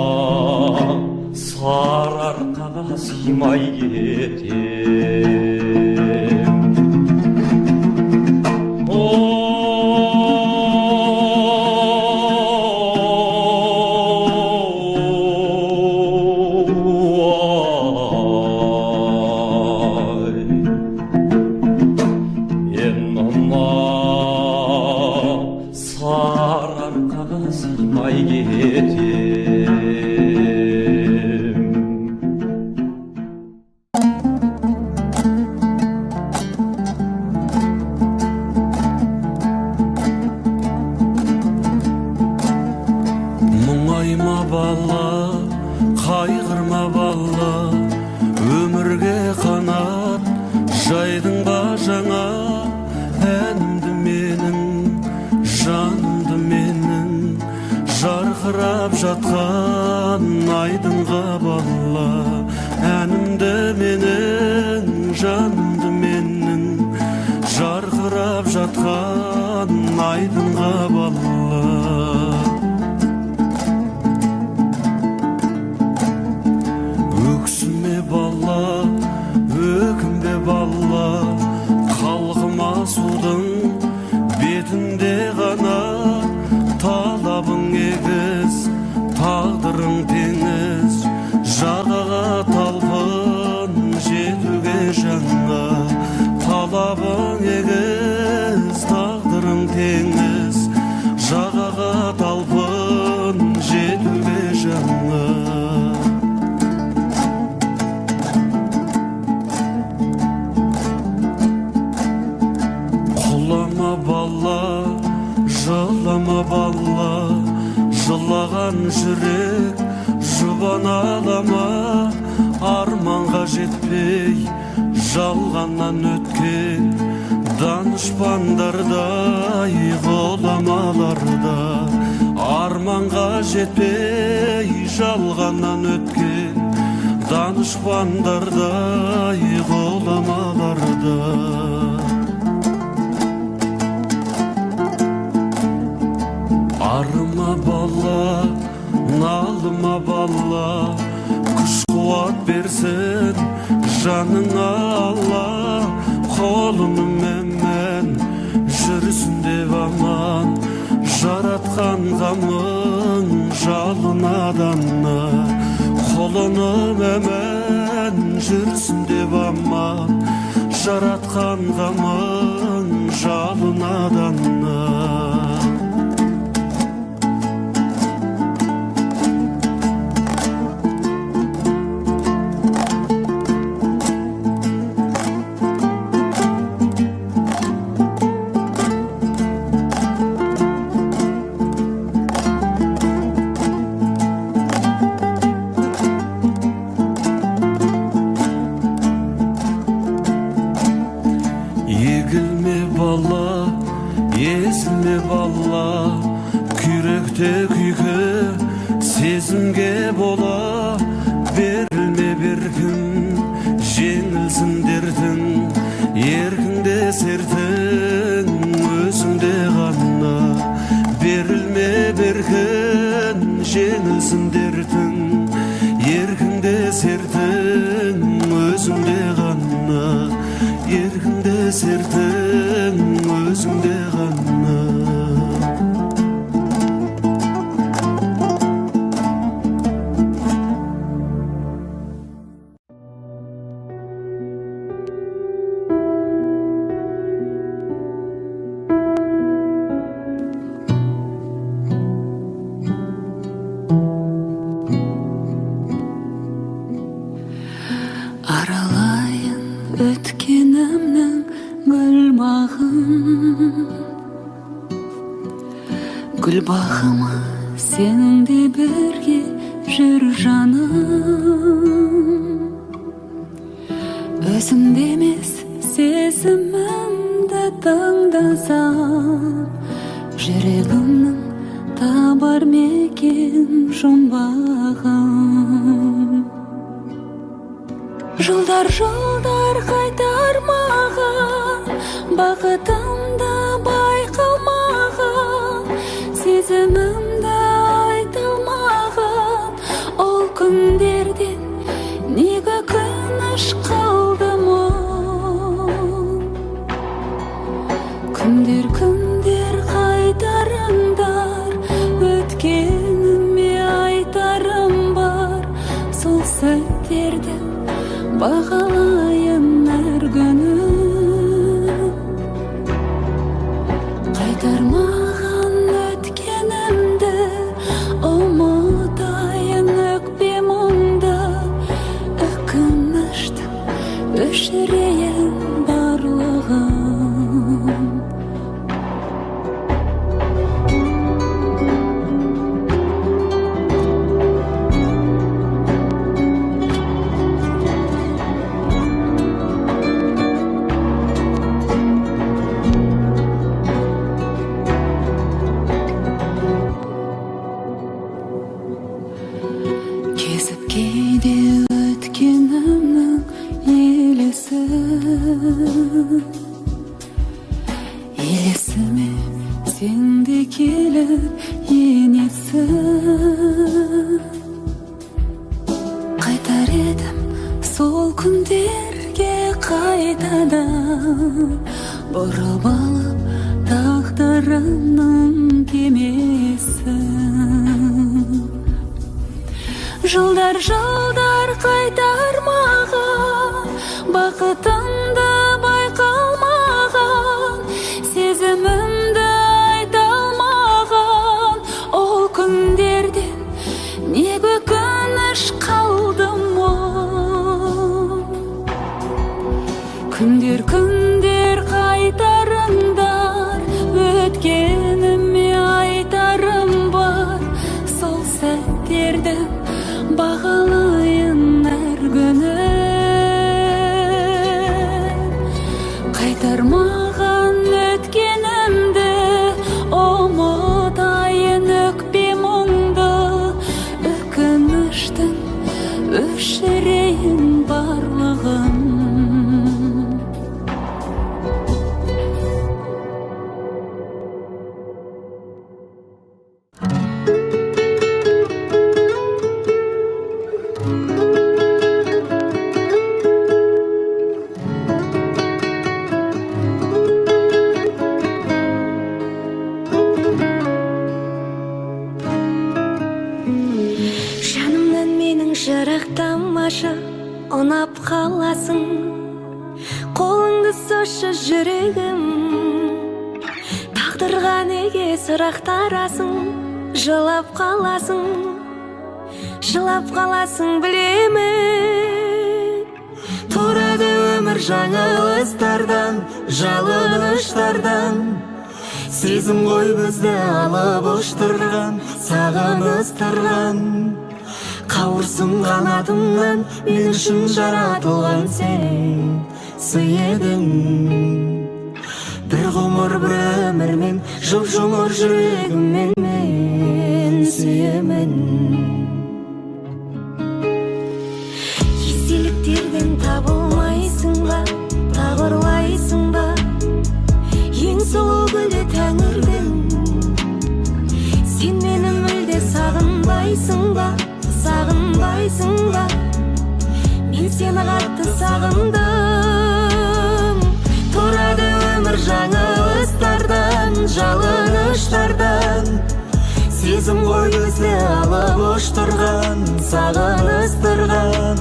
Сарыарқаға сыймай кетем. Ой, мен мына Сарыарқаға сыймай кетем. Мұңайма бала, қайғырма бала, өмірге қанат жайдың ба жаңа. Әнімді менің, жанымды менің, жарқырап жатқан айдынға бала. Әнімді менің, жанымды менің, жарқырап жатқан айдынға бала. Өксіме бала, өкінбе бала, қалғыма судың бетінде ғана. Талабың егіз, тағдырың теңіз, жағаға талпын жетуге жаңа. Талабың егіз, тағдырың теңіз, жағаға талпын жетуге жаңа. Құлама бала, жылама бала, жылаған жүрек жұбана ала ма? Арманға жетпей жалғаннан өткен данышпандардай ғұламаларда. Арманға жетпей жалғаннан өткен данышпандардай ғұламаларда. Арыма бала, налыма бала, күш қуат берсін жаныңа Алла. Қолыным әмін жүрсін деп аман, жаратқан ғамың жалын адана. Құлыным әмін жүрсін деп аман, жаратқан ғамың жалын адана. Егілме бала, езілме бала, күйректе күйкі сезімге бола. Берілме беркін, жеңілсін дертің, еркіңде сертің өзіңде ғана. Берілме беркін, жеңілсін дертің, еркіңде сертің өзіңде ғана. Еркіңде сертің өзіңде ғана. Аралайын өткенімнің гүлбағын, гүлбағыма сенің де бірге жүр жаным. Өзімде емес сезімімді тыңдасам, жүрегімнің табар мекен жұмбағын. Жылдар, жылдар қайтармаған, бақытымды байқалмаған, сезімімді айтылмаған ол күндерден неге өкініш қалды мұң. Күндер, күндер қайтарыңдар, өткеніме айтарым бар, сол сәттерді бағалайын әр күнін. Қайтармаған өткенімді ұмытайын, өкпе мұңды, өкінішті өшірейін барлығын. Кезіп кейде өткенімнің елесі, елесіме сен де келіп енесің. Қайтар едім сол күндерге қайтадан, бұрып алып тағдырымның кемесін. Жылдар, жылдар қайтармаған, бақытымды байқалмаған, сезімімді айта алмаған ол күндерден неге өкініш қалды мұң. Күндер, күндер қайтарыңдар, өткеніме айтарым бар, сол сәттерді бағалайын. Шырақтамашы, ұнап қаласың. Қолыңды созшы, жүрегім. Тағдырға неге сұрақтарасың? Жылап қаласың, жылап қаласың, білемін. Тұрады өмір жаңылыстардан, жалыныштардан. Сезім ғой бізді алып ұштырған, сағыныстырған. Қауырсын қанатымнан, мен үшін жаратылған сен сый едің. Бір ғұмыр, бір өмірмен, жұп жұмыр жүрегіммен мен сүйемін. Естеліктерден табылмайсың ба, тағы ұрлайсың ба ең сұлу гүлді тәңірдің? Сен мені мүлде сағынбайсың ба, сағынбайсың ба? Мен сені қатты сағындым. Тұрады өмір жаңылыстардан, жалыныштардан. Сезім ғой бізді алып ұштырған, сағыныстырған.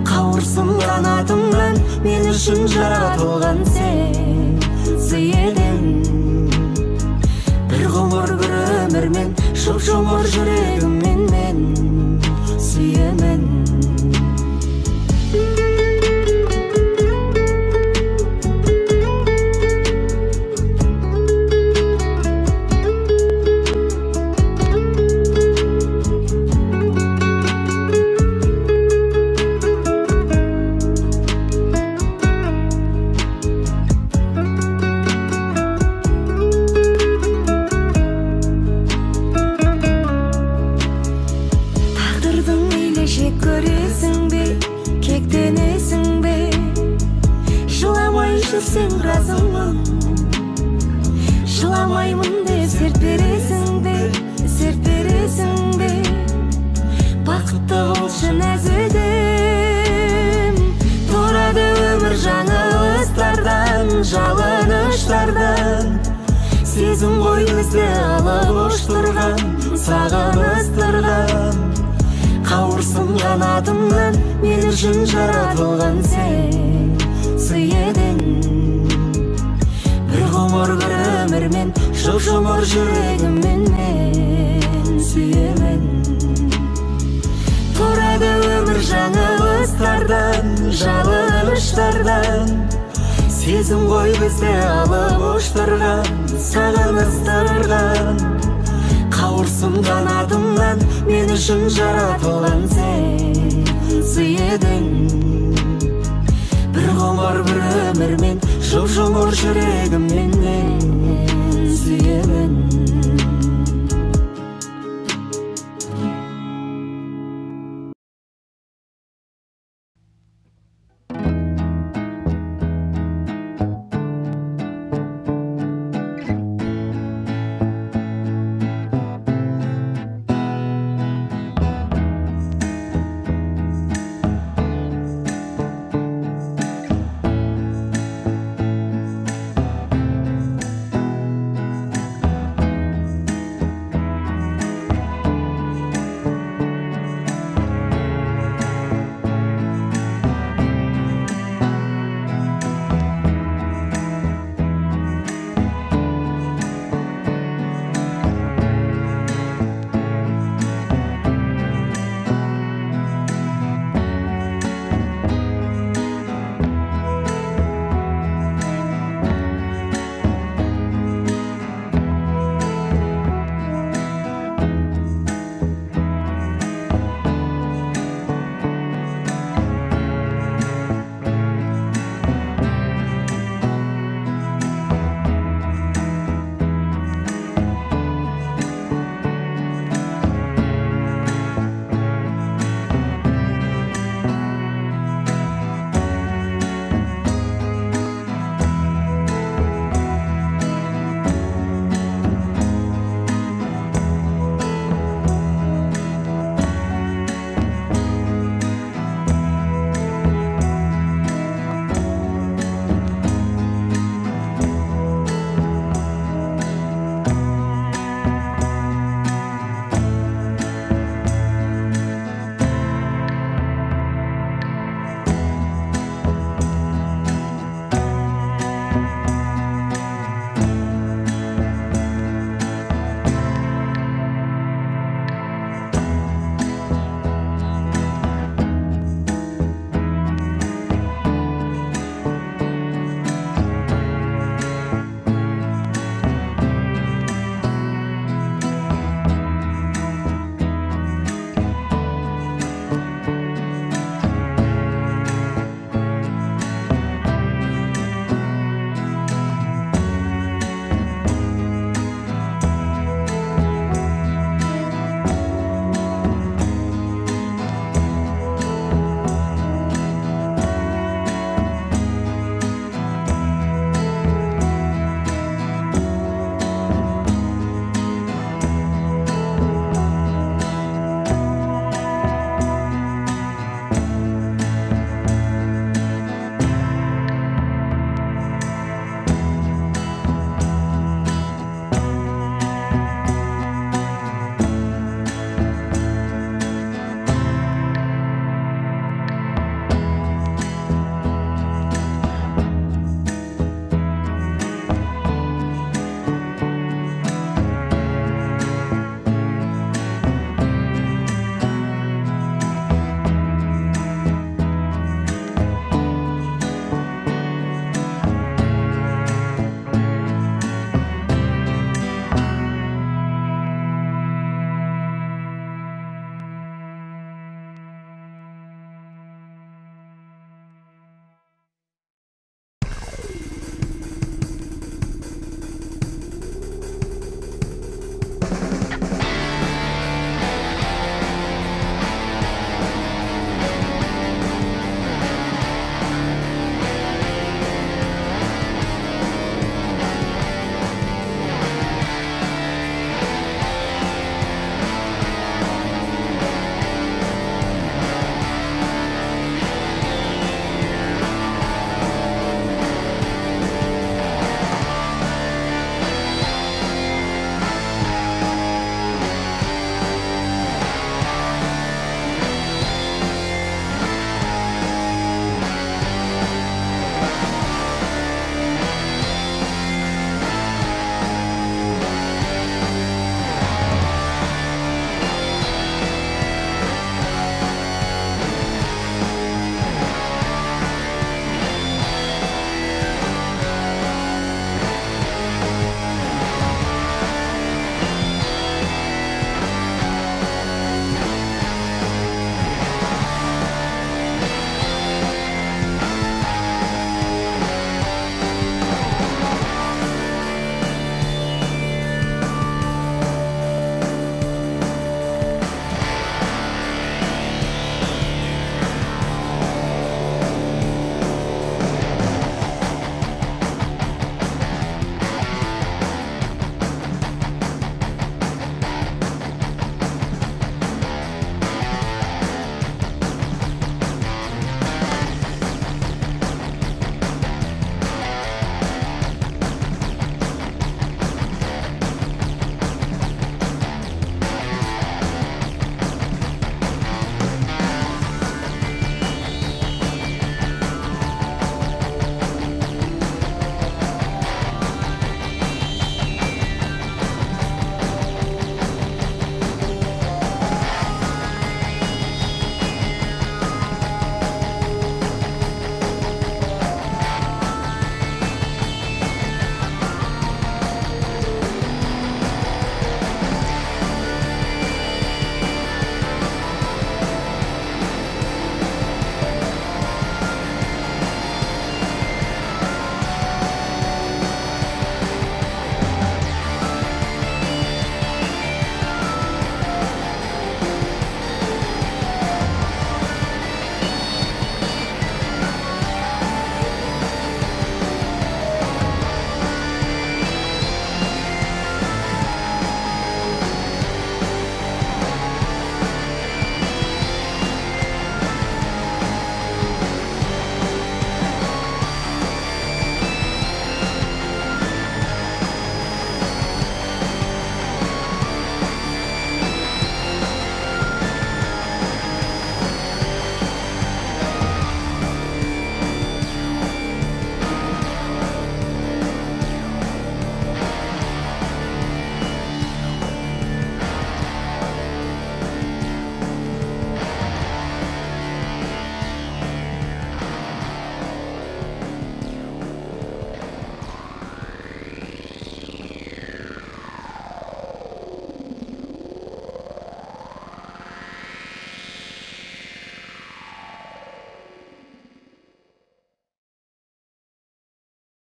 Қауырсын қанатымнан, мен үшін жаратылған сен сый едің. Бір ғұмыр, бір өмірмен, жұп жұмыр жүрегіммен мен сүйемін. Тағдырдың мейлі жек көресің бе, кектенесің бе, жыламай жүрсең разымын. Жыламаймын деп серт бересің бе, серт бересің бе? Бақытты болшы, нәзігім. Тұрады өмір жаңылыстардан, жалыныштардан. Сезім ғой бізді алып ұштырған, сағыныстырған. Қауырсын қанатымнан, мен үшін жаратылған сен сый едің. Бір ғұмыр, бір өмірмен, жұп жұмыр жүрегіммен мен сүйемін. Тұрады өмір жаңылыстардан, жалыныштардан. Сезім ғой бізді алып ұштырған, сағыныстырған. Қауырсын қанатымнан, мен үшін жаратылған сен сый едің. Бір ғұмыр, бір өмірмен, жұп жұмыр жүрегіммен мен сүйемін.